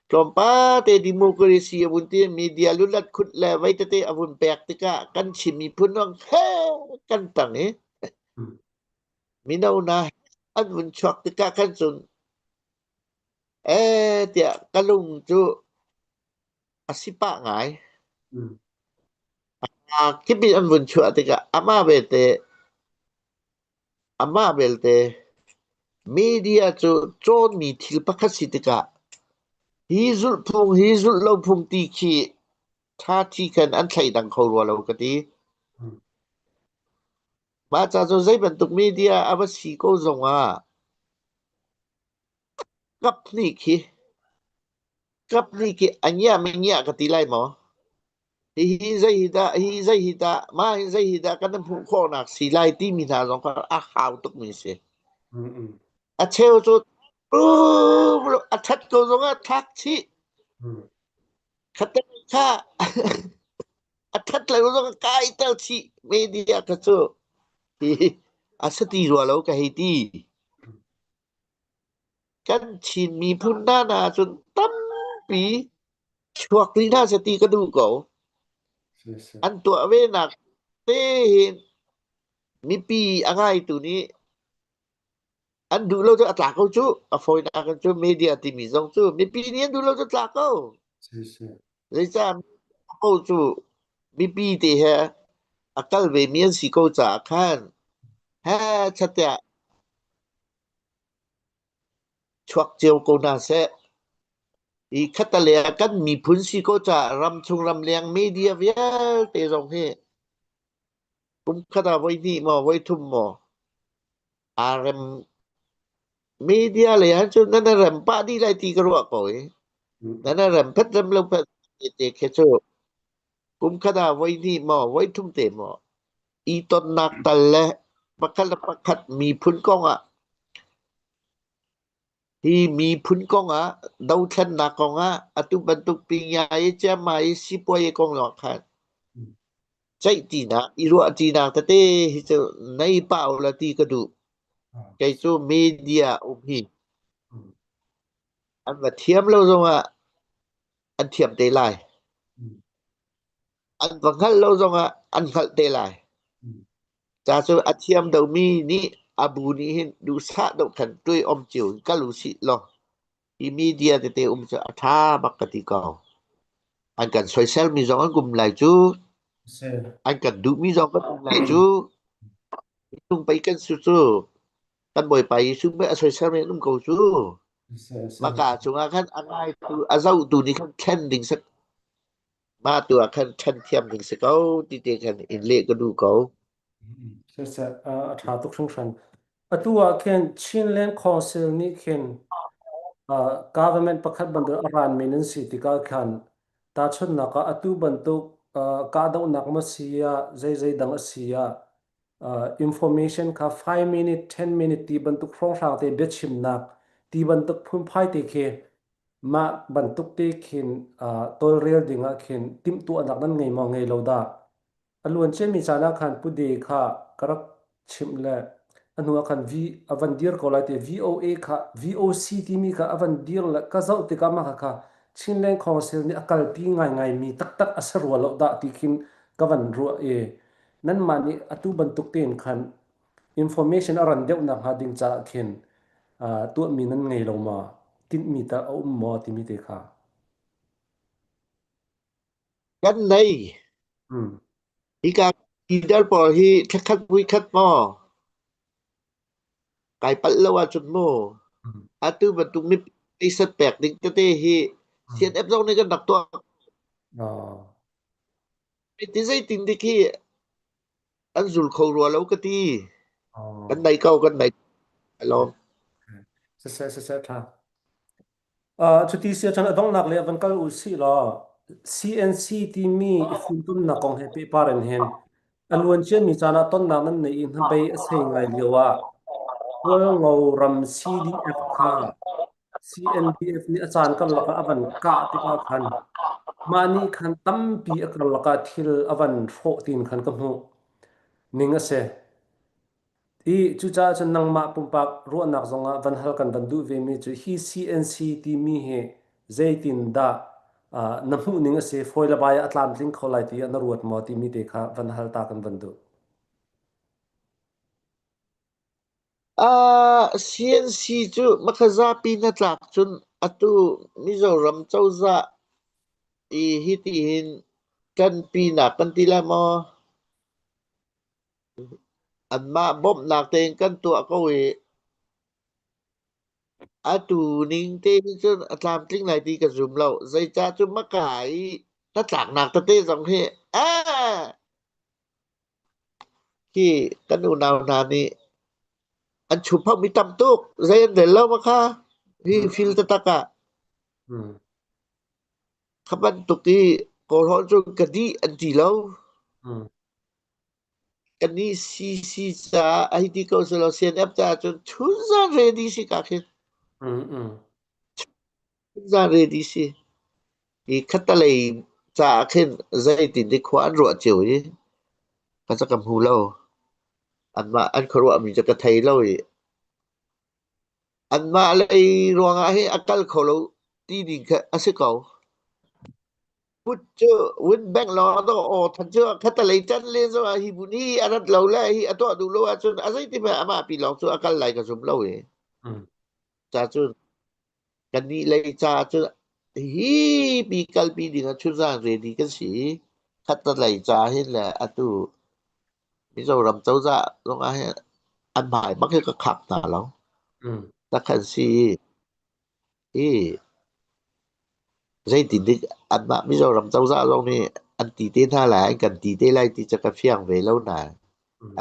tlawmpate democracy a vun ti media lulat khut le vei tete a vun pek tikah kan Chin miphun zong he kan tang i mino hna an vun chuak tikah khan cun ee tiah ka lung cu a si pah ngai. Kip in an vun chuah tikah amah belte Amah belte, media cu cawnmi thil pakhat si tikah hi zulhphung hi zulh lo phung ti khi ṭhaṭhi khan an thleidang kho rua lo ka ti. Mah ca cu zei bantuk media a va si ko zongah kaphnih khi kaphnih khi a ngiah mi ngiah ka ti lai maw? Hihi zei hi dah, hi zei hi dah, mah hi zei hi dah kan hmuh khawhnak si lai timi hna zong kha a hau tukmi si. A cheu cu a ṭhat ko zongah thlak chih. Khatte kha a ṭhat lo zong kai tel chih media kha cu hi a si ti rua lo ka hei ti. Kan Chin miphun hna hna cun tampi chuak rih hna seh ti ka duh ko. An tuah ve nak te hin mipi a ngaitu nih an duh lo cu a tla ko cu. A fawinak in cu media timi zong cu mipi nih an duh lo cu tla ko. Zeicah ko cu mipi te he a kal ve mi an si ko caah khan he chatiah Chuak cio ko hna seh. Hi khattelei ah kan miphun si ko caah ramchung ramleng media vialte zong hi kum khat ah voihnih maw voithum maw aa rem media lei ah cun nan i rem pah dih lai ti ka ruah ko i nan i rem phet rem lo phet te khi cu kum khat ah voihnih maw voithum te maw i tonnak tal le pakhat le pakhat miphun kong ah. Hi miphun kong ah dothlennak kong ah atu bantuk Pingyai Chiangmai sipuai kong lawng khan ceihtinak i ruahtinak tete hi cu nei pah ula ti ka duh. Kei cu media um hi an va thiam lo zongah an thiam te lai. An va hngalh lo zongah an hngalh te lai. Ca cu a thiam domi nih a bu nih hin duhsah deuh khan tuai om cio in kal usih law hi media tete um cu a ṭha bak ka ti ko. An kan soiselmi zong an um lai cu. An kan duhmi zong kan um lai cu. Minung pei kan si cu. Kan Bawipa Jesuh pei a soiselmi an um ko cu. Maka cungah khan a ngaitu, a zohtu nih khan thlen ding si mah tu ah khan ṭhen thiam ding si ko ti te khan in leh ka duh ko. Siseh, a ṭha tuk hringhran. Atu ah khin Chinland Council nih khin government pakhat bantuk a ranmi nan si tikah khan tahchunhnak ah atu bantuk kahdohnak ma si ah zeizei dang a si ah information kha 5 minute 10 minute ti bantuk hrawnghrang te biachimnak ti bantuk phunphai te khi mah bantuk te khin tawlrel ding ah khin timhtuahnak nan ngei maw ngei lo dah? A luanciami caan ah khan Pu De kha ka rak chimh le a hnu ah khan V a van dir ko lai ti VOA kha VOC timi kha a van dir le ka zoh tikah mah kha Chinland Council nih a kalpi ngaingaimi taktak a si rua lo dah ti khin ka van ruah i nanmah nih atu bantuk tein khan information a ran deuh nakhnga ding caah khin tuahmi nan ngei lo maw? Tinhmi tah a um maw timi te kha. Kan nei. Hika leader pawl hi thlakhat vuikhat maw kai palh lo ahcun mu atu bantuk mipi sat pek ding tete hi CNF zong nih kan rak tuah. Ti zeitin dik hi an zul kho rua lo ka ti. Kan nei ko kan nei alawm. Siseh siseh tha. Cuti si ahcun a donghnak lei ah van kal u sih law CNC timi i funtomnak kong he pehpar in hin a luanciami caan ah tonnak nan neih i hnabei a sei ngai lio ah Hualngo ram CDF kha CNDF nih a caan karlak ah a van kah tikah khan mah nih khan tampi a karlak ah thil a van hrawh tiin khan ka hmuh ning a si. I cucaah cun nangmah pumpak ruahnak zongah van hal kan van duh vemi cu hi CNC timi hi zeitindah na hmuh ning a si, fawi le bai ah a tlamtling kho lai ti ah na ruat maw timi te kha van hal ta kan van duh. CNC cu makhazapi na tlak cun atu Mizoram cozah i hiti hin ṭanpinak kan ti lai maw? Anmah bawmhnak tein kan tuah ko i atu ning te hin cun a tlamtling lai ti ka zum lo. Zeicah cu maka i hnatlaknak tete zong hi khi kan unau hna nih an chumphauhmi tam tuk. Zei an rel lo ma kha hi fil taktak ah. Kha bantuk i Kawlhawn cu ka dih an ti lo. Kannih CC caah a hei ti ko selaw CNF caah cun chunzan ready si ka khin. Chunzan ready si. Hi khattalei caah khin zeitin dik khua an ruah cio i ka ca ka hmu lo. Anmah an khuaruahmi cu ka thei lo i anmah lei ruangah hi a kal kho lo ti ding kha a si ko. Put cu win bank lawng a aw than cu khattalei can len zong ah hi bu nih a rat lo le hi a tuah duh lo ahcun a zeiti hmanh amah pi lawng cu a kal lai ka zum lo i. Ca cun kannih lei ca cu hi pi kalpi ding ah chunzan ready kan si. Khattalei ca hin le atu Mizoram cozah zong ah hin an hmai bak hi ka khak hna lo. Takhan si i zeitin dik anmah Mizoram cozah zong nih an ti te hna lai, an kan ti te lai ti cu ka fiang ve lo nain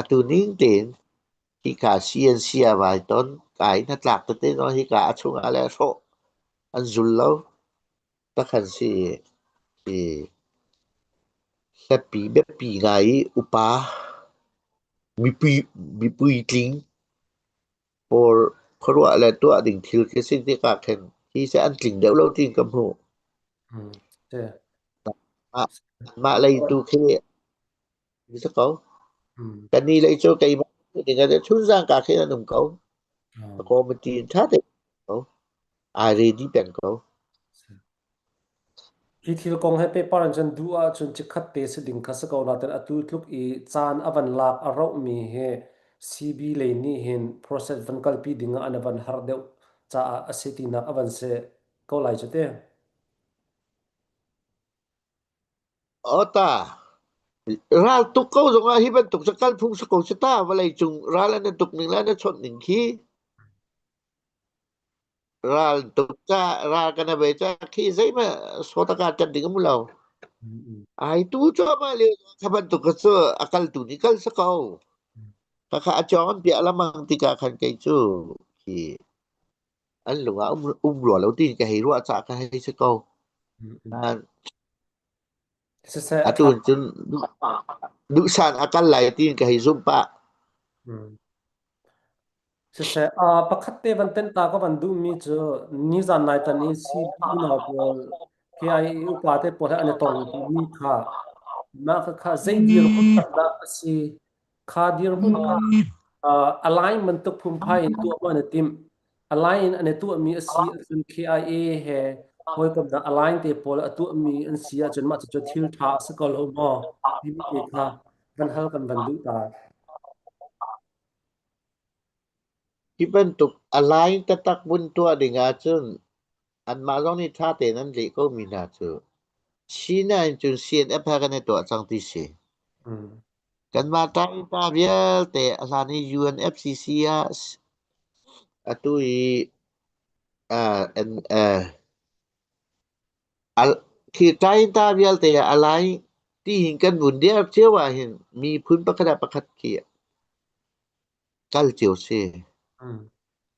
atu ning tein hika CNC a vai ton kai hnatlak tete zong hika a chungah le hrawh an zul lo. Takhan si i hlatpi biapi ngai i upa mipui mipuitling pawl. khuaruah le tuah ding thil khi si tikah khin hi cu an tling deuh lo tiin ka hmuh. Mah mah lei tu khi si ko. Kan nih lei cu keimah ding ah chunzang ka khin an um ko. A committee in ṭha tein ko. Ai ready peng ko. Hi thil kong he pehpar in cun duh ahcun chikkhat te si ding kha si ko nain atu tluk i caan a van lak a rauhmi hi CB lei nih hin process van kalpi ding ah an van har deuh caah a si tinak a van si ko lai cu te. Ota, ral tuk ko zongah hi bantuk cu kal phung si ko si ta vawlei cung ral an tuk ning le an chawnh ning khi Ral tuk ca ral kan ve ca khi zeihmanh sawtaka ṭan ding um lo. Ai tu cuahmah lio kha bantuk kha cu a kal tu nih kal si ko. Khakha a cawng an piah lamang tikah khan kei cu khi an lung ah um, um rua lo tiin ka hei ruah cah ka hei si ko. Siseh a Atu ṭha. cun duhsan a kal lai tiin ka hei zumh pah. Siseh, pakhat te van tenh ta ka van duhmi cu nizan nai tan i CB unau pawl KIA upa te pawl he an i tong timi kha mah kha zei dirhmun tak dah a si kha dirhmun kha align bantuk phunphai in tuah ma an i timh align in an i tuahmi a si ahcun KIA he hawikomhnak align te pawl a tuahmi an si ahcun mah cucu thil ṭha a si ko lo maw timi te kha van hal kan van duh ta. Hi bantuk align taktak vun tuah ding ahcun anmah zong nih ṭha tein an leh komi hna cu China in cun CNF he kan i tuah cang ti si. Kanmah ṭaita vialte a hlan i UNFCC ah atu i khi ṭaita vialte ah align ti hin kan vun dir cio ahhin miphun pakhat ah pakhat khi kal cio si.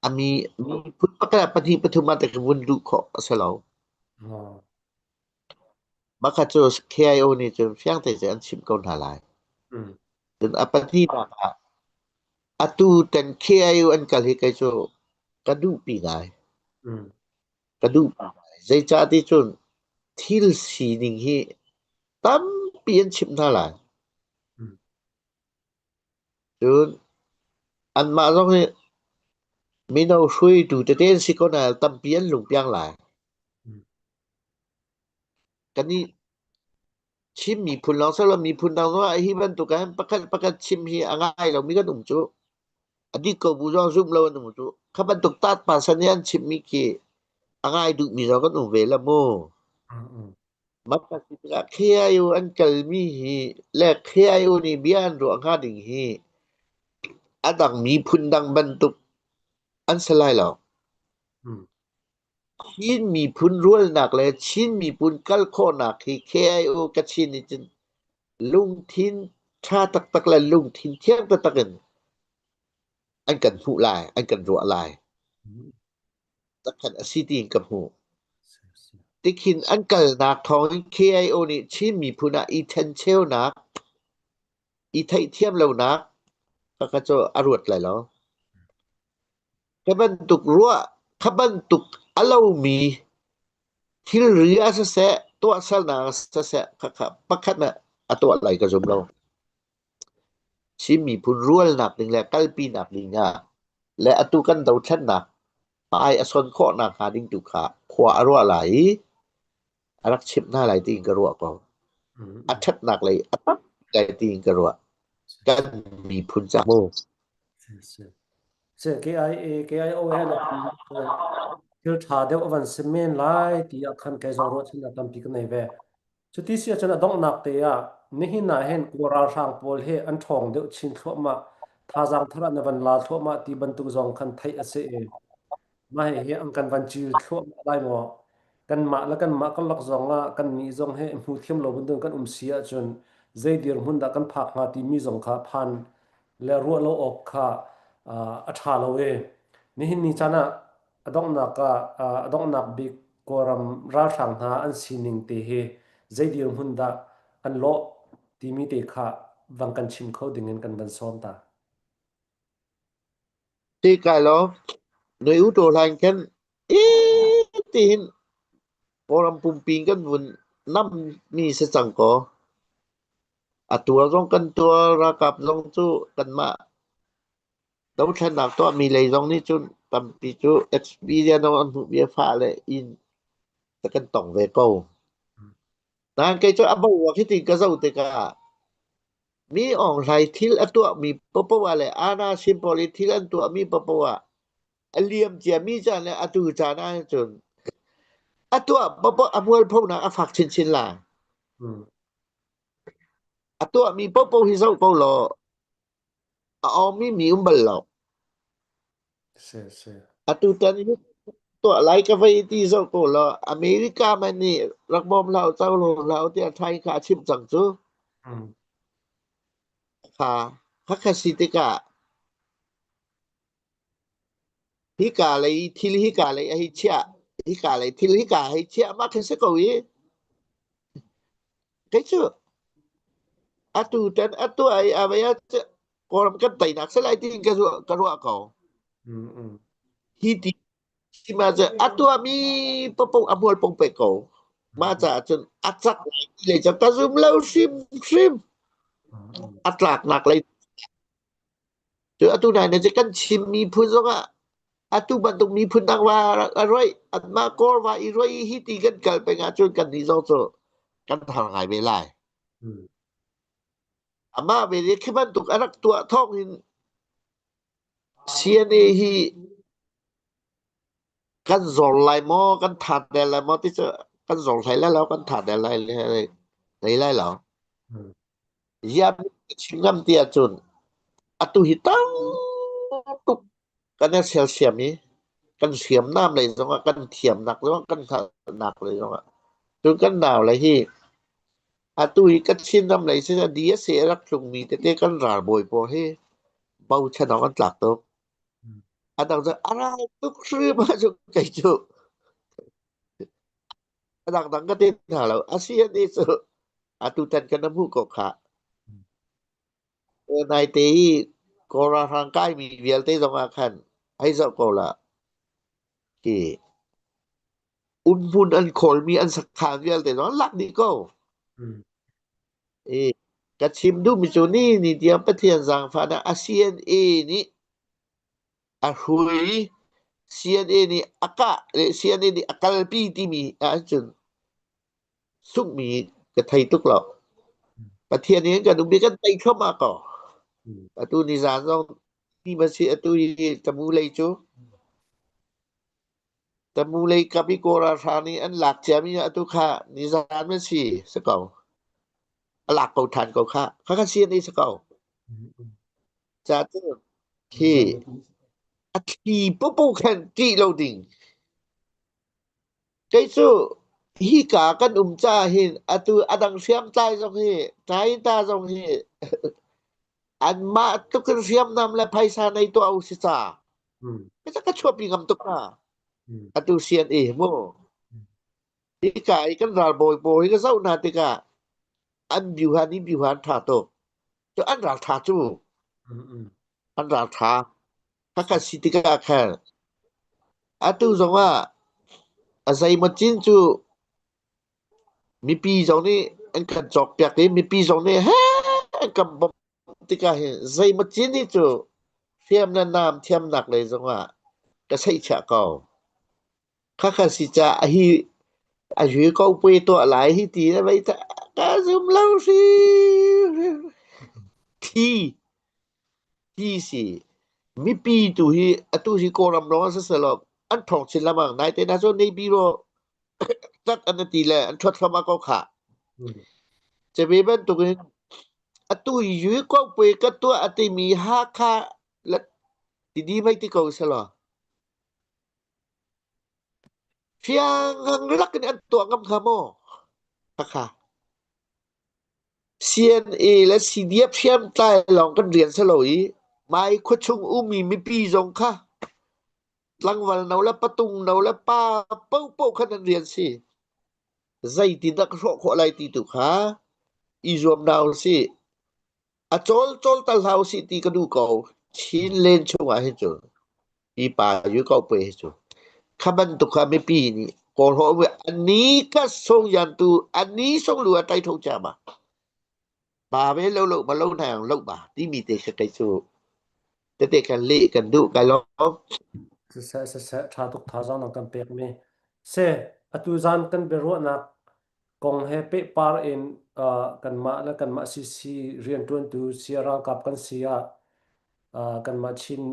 A mi miphun pakhat ah pahnih pathum ah te vun luh khawh a si lo. Mah kha cu KIO nih cun fiang te an chimh ko hna lai. Cun a pahnihnak ah atu tan KIO an kal hi kei cu ka duhpi ngai. Ka duh ngai. Zeicah ti cun thil sining hi tampi an chimh hna lai. Cun anmah zong hi mino hruaitu tete an si ko nain tampi an lungpiang lai. Kannih Chin miphun lawng si lo miphun dang zong ah hi bantuk ah hin pakhat pakhat chim hi a ngai lomi kan um cu. A dik ko bu zong zumh lo an um cu. Kha bantuk tat pa san i an chimmi khi a ngai duhmi zong kan um ve la mu. Mah tikah KIO an kalmi hi le KIO nih bia an ruah hnga ding hi a dang miphun dang bantuk an si lai lo. Chin miphun rualnak le Chin miphun kal khawhnak hi KIO Kachin nih cun lungthin ṭha taktak le lungthin thiang taktak in an kan hmuh lai, an kan ruah lai. Takhan a si tiin ka hmuh. Tikhin an kalnak thawngin KIO nih Chin miphun ah i ṭhencheunak, i theihthiam lonak kha cu a ruat lai lo. Kha bantuk ruah, kha bantuk a lomi thilri ah siseh, tuahsernak ah siseh, khakha pakhat ah a tuah lai ka zum lo. Chin miphun rualnak ding le kalpinak ding ah le atu kan dothlennak hmai a son khawhnak hnga ding tu kha khua a ruah lai i a rak chimh hna lai tiin ka ruah ko. A ṭhatnak lei a tam lai tiin ka ruah. Kan miphun ca mu. KIA KIO he na thil ṭha deuh a van si men lai ti ah khan kei zong ruahchannak tampi ka nei ve. Cuti si ahcun a donghnak te ah nihin ah hin Kawl ralhrang pawl hi an ṭhawng deuh chin thluahmah, thazaang thar ah na van la thluahmah ti bantuk zong khan theih a si i mah hihi an kan van cil thluahmah lai maw? Kanmah le kanmah karlak zong ah kannih zong hi hmu thiam lo bantuk kan um si ahcun zei dirhmun dah kan phak hnga timi zong kha phan le ruah lo awk kha a ṭha lo i nihin ni caan ah a donghnak ah a donghnak bik Kawlram ralhrang hna an sining te hi zei dirhmun dah an lawh timi te kha vang kan chim kho ding in kan van sawm ta. Ti kai lo. Noi u to hlain khan i tihin Kawlram pumpi in kan vun nam mi si cang kaw. A tuar zong kan tuar, ralkap zong cu kanmah dothlennak tuahmi lei zong nih cun tampi cu experience an hmuhmi a fah le inn kan tong ve ko. Nain kei cu a boruak hi tin ka zoh tikah mi Aung Hlaing thil a tuahmi paohpaoh ah le Anna Sim pawl i thil an tuahmi paohpaoh ah a liam ciami caan le atu caan ahcun a tuah paohpaoh a mualphonak a fak chinchin lai. A tuahmi paohpaoh hi zoh ko law a awmi mi um bal lo. Si si. Atu tan hi tuah lai ka vei ti zoh ko law America man nih rak bawm hlah u, co hlah u tiah Thai kha a chimh cang cu. Kha khakha si tikah hika lei thil hika lei a hei chiah hika lei thil hika hei chiah mah khin si ko i kei cu atu tan atu ai avai ah Kawlram kan teinak si lai tiin ka ruah ka ruah ko. Hi ti ma cu a tuahmi paohpaoh a hmual pong pek ko. Mah caah cun a cak lai ti lei cu ka zum lo hrimhrim. A tlaknak lei Cu atu nai na kan Chin miphun zongah atu bantuk miphun dang va a roih anmah Kawl va i roih hi ti kan kal peng ahcun kannih zong cu kan har ngai ve lai. Amah ve nih khi bantuk a rak tuah thawng in CNA hi kan zor lai maw kan that del lai maw ti cu kan zor hlei lai lo kan that del lai lai lai lo. Ziah chim ngam ti ahcun atu hi tam tuk kan i sersiam i kan hriamnam lei zongah kan thiamnak zongah kan hngalhnak lei zongah cun kan nau le hi atu hi kan Chinram lei sin a DSA a rak tlungmi tete kan ralbawi pawl hi bochan awk an tlak tuk. A dang cu a ral tuk hrim ahcun kei cu a dangdang ka ti hna lo. A si an cu atutan kan hmuh ko khah. Naite i Kawl ralhrang kaimi vialte zongah khan hei zoh ko la. Khi umhmun an khawlmi an sakhan vialte zong an lak dih ko. I ka chim duhmi cu ni ni tiang Pathian zaangfahnak a CNA nih a hrui CNA nih a kah le CNA nih a kalpi timi ahcun sunghmi ka thei tuk lo. Pathian in kan um i kan tei thluahmah ko. Atu nizan zong ni ma si atu hi tamu lei cu tamu lei kap i Kawl ralhrang nih an lak ciami atu kha nizan ma si si ko. A lak ko than ko kha. Kha kha CNA si ko. Ca cu khi a thli popo khan ṭih lo ding. Kei cu hika kan um caah hin atu a dang hriamtlai zong hi tlai-ta zong hi anmah tluk in hriamnam le phaisa nei tuah u si ca. Ka ka chuahpi ngam tuk hna. Atu CNA mu. Hika i kan ralbawi pawl hi ka zoh hna tikah an biuhan i biuhan ṭha tuk. Cu an ral ṭha cu. An ral ṭha. Khakha si tikah khan atu zongah a zeimaw cin cu mipi zong nih an kan cawkpiak i mipi zong nih heh an kan bawmh tikah hin zeimaw cin hi cu hriam le nam thiamnak lei zongah ka seihchiah ko. Khakha si caah hi a yu ko pui tuah lai hi ti na vei ka zum lo hrim. Thi Ti si. Mipi tu hi atu hi Kawlram lawng ah siselaw an ṭhawng chin lengmang. Naite hna cu Naypyidaw tat an ti le an ṭhuat thluahmah ko khah. Cuve bantukin atu i Yuekopui ka tuah a timi Hakha le Tidi mei ti ko selaw fiang lak in an tuah ngam hnga maw? Hakha. CNA le CDF hriamtlai lawng kan rian si lo i mai khuachung ummi mipi zong kha tlangval no le patung no le pa paohpaoh kha nan rian si. Zeitindah ka hrawh khawh lai ti tu kha i zuam hna usih. A cawl cawl tal hlah usih ti ka duh ko. Chin len chungah hin cun. Hi pa yu ko pe hi cu. Kha bantuk kha mipi nih kawl ho ani ka song yan tu ani song lu a tai tho cha ma. Ba ve lo lo ma lo nang lo ba ti mi te kha kai cu tete kan le kan duh kai lo. Siseh siseh ṭha tuk thazaang na kan pekmi. Se atu zan kan biaruahnak kong he pehpar in kanmah le kanmah CC rianṭuantu sia ralkap kan si ah kanmah Chin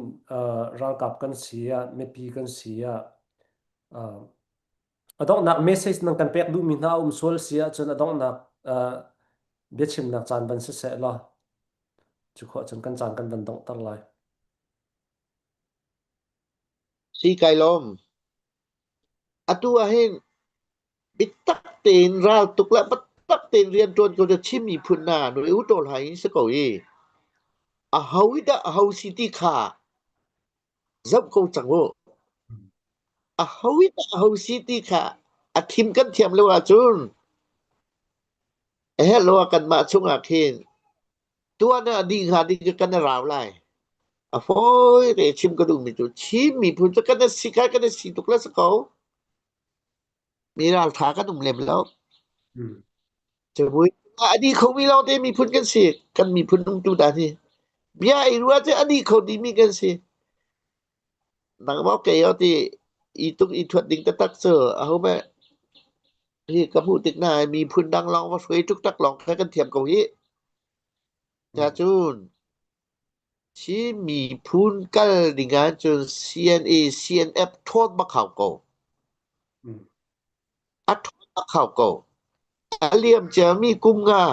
ralkap kan si ah mipi kan si ah a donghnak message nan kan pek duhmi hna a um sual si ahcun a donghnak biachimnak caan van siseh law cu khawh cun kan caan kan van donghter lai. Si kai lawm. Atu ah hin biatak tein raltuk le biatak tein rianṭuan ko cu Chin miphun hna nui u tawl hai in si ko i aho i dah aho si ti kha zoh ko cang u. Aho i dah aho si ti kha a thim kan thiam lo ahcun a herh lo ah kanmah chungah khin tuan ah dih hnga ding kan i rau lai. A fawi te chim ka duhmi cu Chin miphun cu kan i si kha kan i si tuk le si ko. Mi raltha kan um lem lo. Cavui a dih khomi lawngte miphun kan si. Kan miphun umtu dan hi. Bia i ruah cu a dih kho dihmi kan si. Nangmah kei ti i tuk i thuat ding taktak cu aho meh hi ka hmuh tik na miphun dang lawng va hruai tuk tak lawng kha kan thiam ko hi. Ca cun Chin miphun kal ding ahcun CNA, CNF ṭhawn bak hau ko. A ṭhawn bak hau ko. A liam ciami kum nga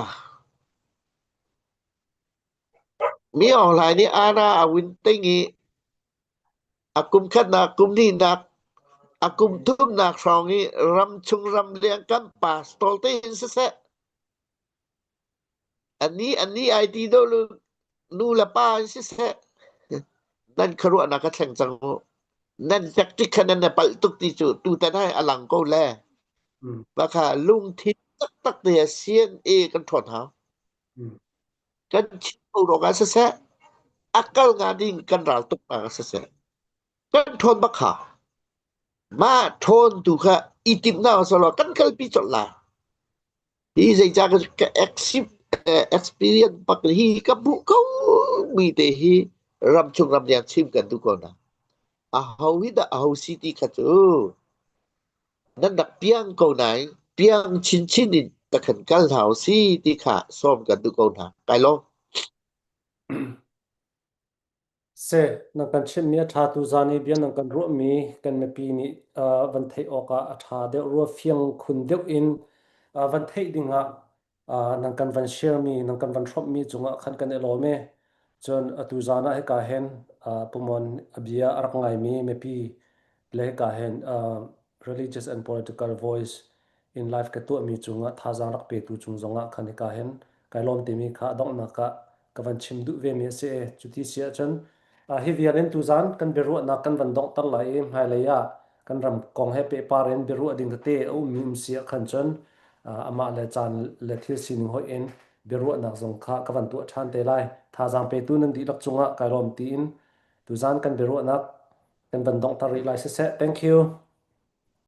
Mi Aung Hlaing nih Anna a win ting i a kum khatnak, kum hnihnak, a kum thumnak hrawng i ramchung ramleng kan pastor tein siseh, Anih anih ai ti deuh lu nu le pa in siseh nan khuaruahnak a thleng cang mu. Nan tactic kha nan i palh tuk ti cu tutan hai a lang ko le. Bakha lungthin taktak te CNA kan ṭhawn hau. Kan chim ko rong ah siseh, a kal nga ding kan ral tuk ah siseh. Kan ṭhawn bak hau. Mah ṭhawn tu kha i timhnak solo kan kalpi colh lai. Hi zeicah ka experience bak hi ka hmuh ko mi te hi ramchung ramleng chim kan duh ko na. Aho hi dah aho si ti kha cu nan rak piang ko nain piang chinchin in ta khan kal hna u si ti kha sawm kan duh ko hna. Kai lawm. Seh, nan kan chimhmi a ṭha tuzaan i bia nan kan ruahmi kan mipi nih van theih awkah a ṭha deuh rua fiang khun deuh in van theih dingah nan kan van share-mi, nan kan van hrawmhmi cungah khan kan i lawm i cun atu zaan ah hika hin Pumon a bia a rak ngaimi mipi le hika hin religious and political voice in live ka tuahmi cungah thazaang rak petu cung zongah khan hika hin kai lawm timi kha a donghnak ah ka van chim duh vemi a si i cuti si ahcun hi vial in tuzan kan biaruahnak kan van donghter lai i hmailei ah kan ram kong he pehpar in biaruah ding tete a ummi um si ah khan cun amah le caan le thil sining hoih in biaruahnak zong kha ka van tuah ṭhan te lai. Thazaang petu nan dihlak cungah kai lawm tiin tuzan kan biaruahnak kan van donghter rih lai siseh. Thank you.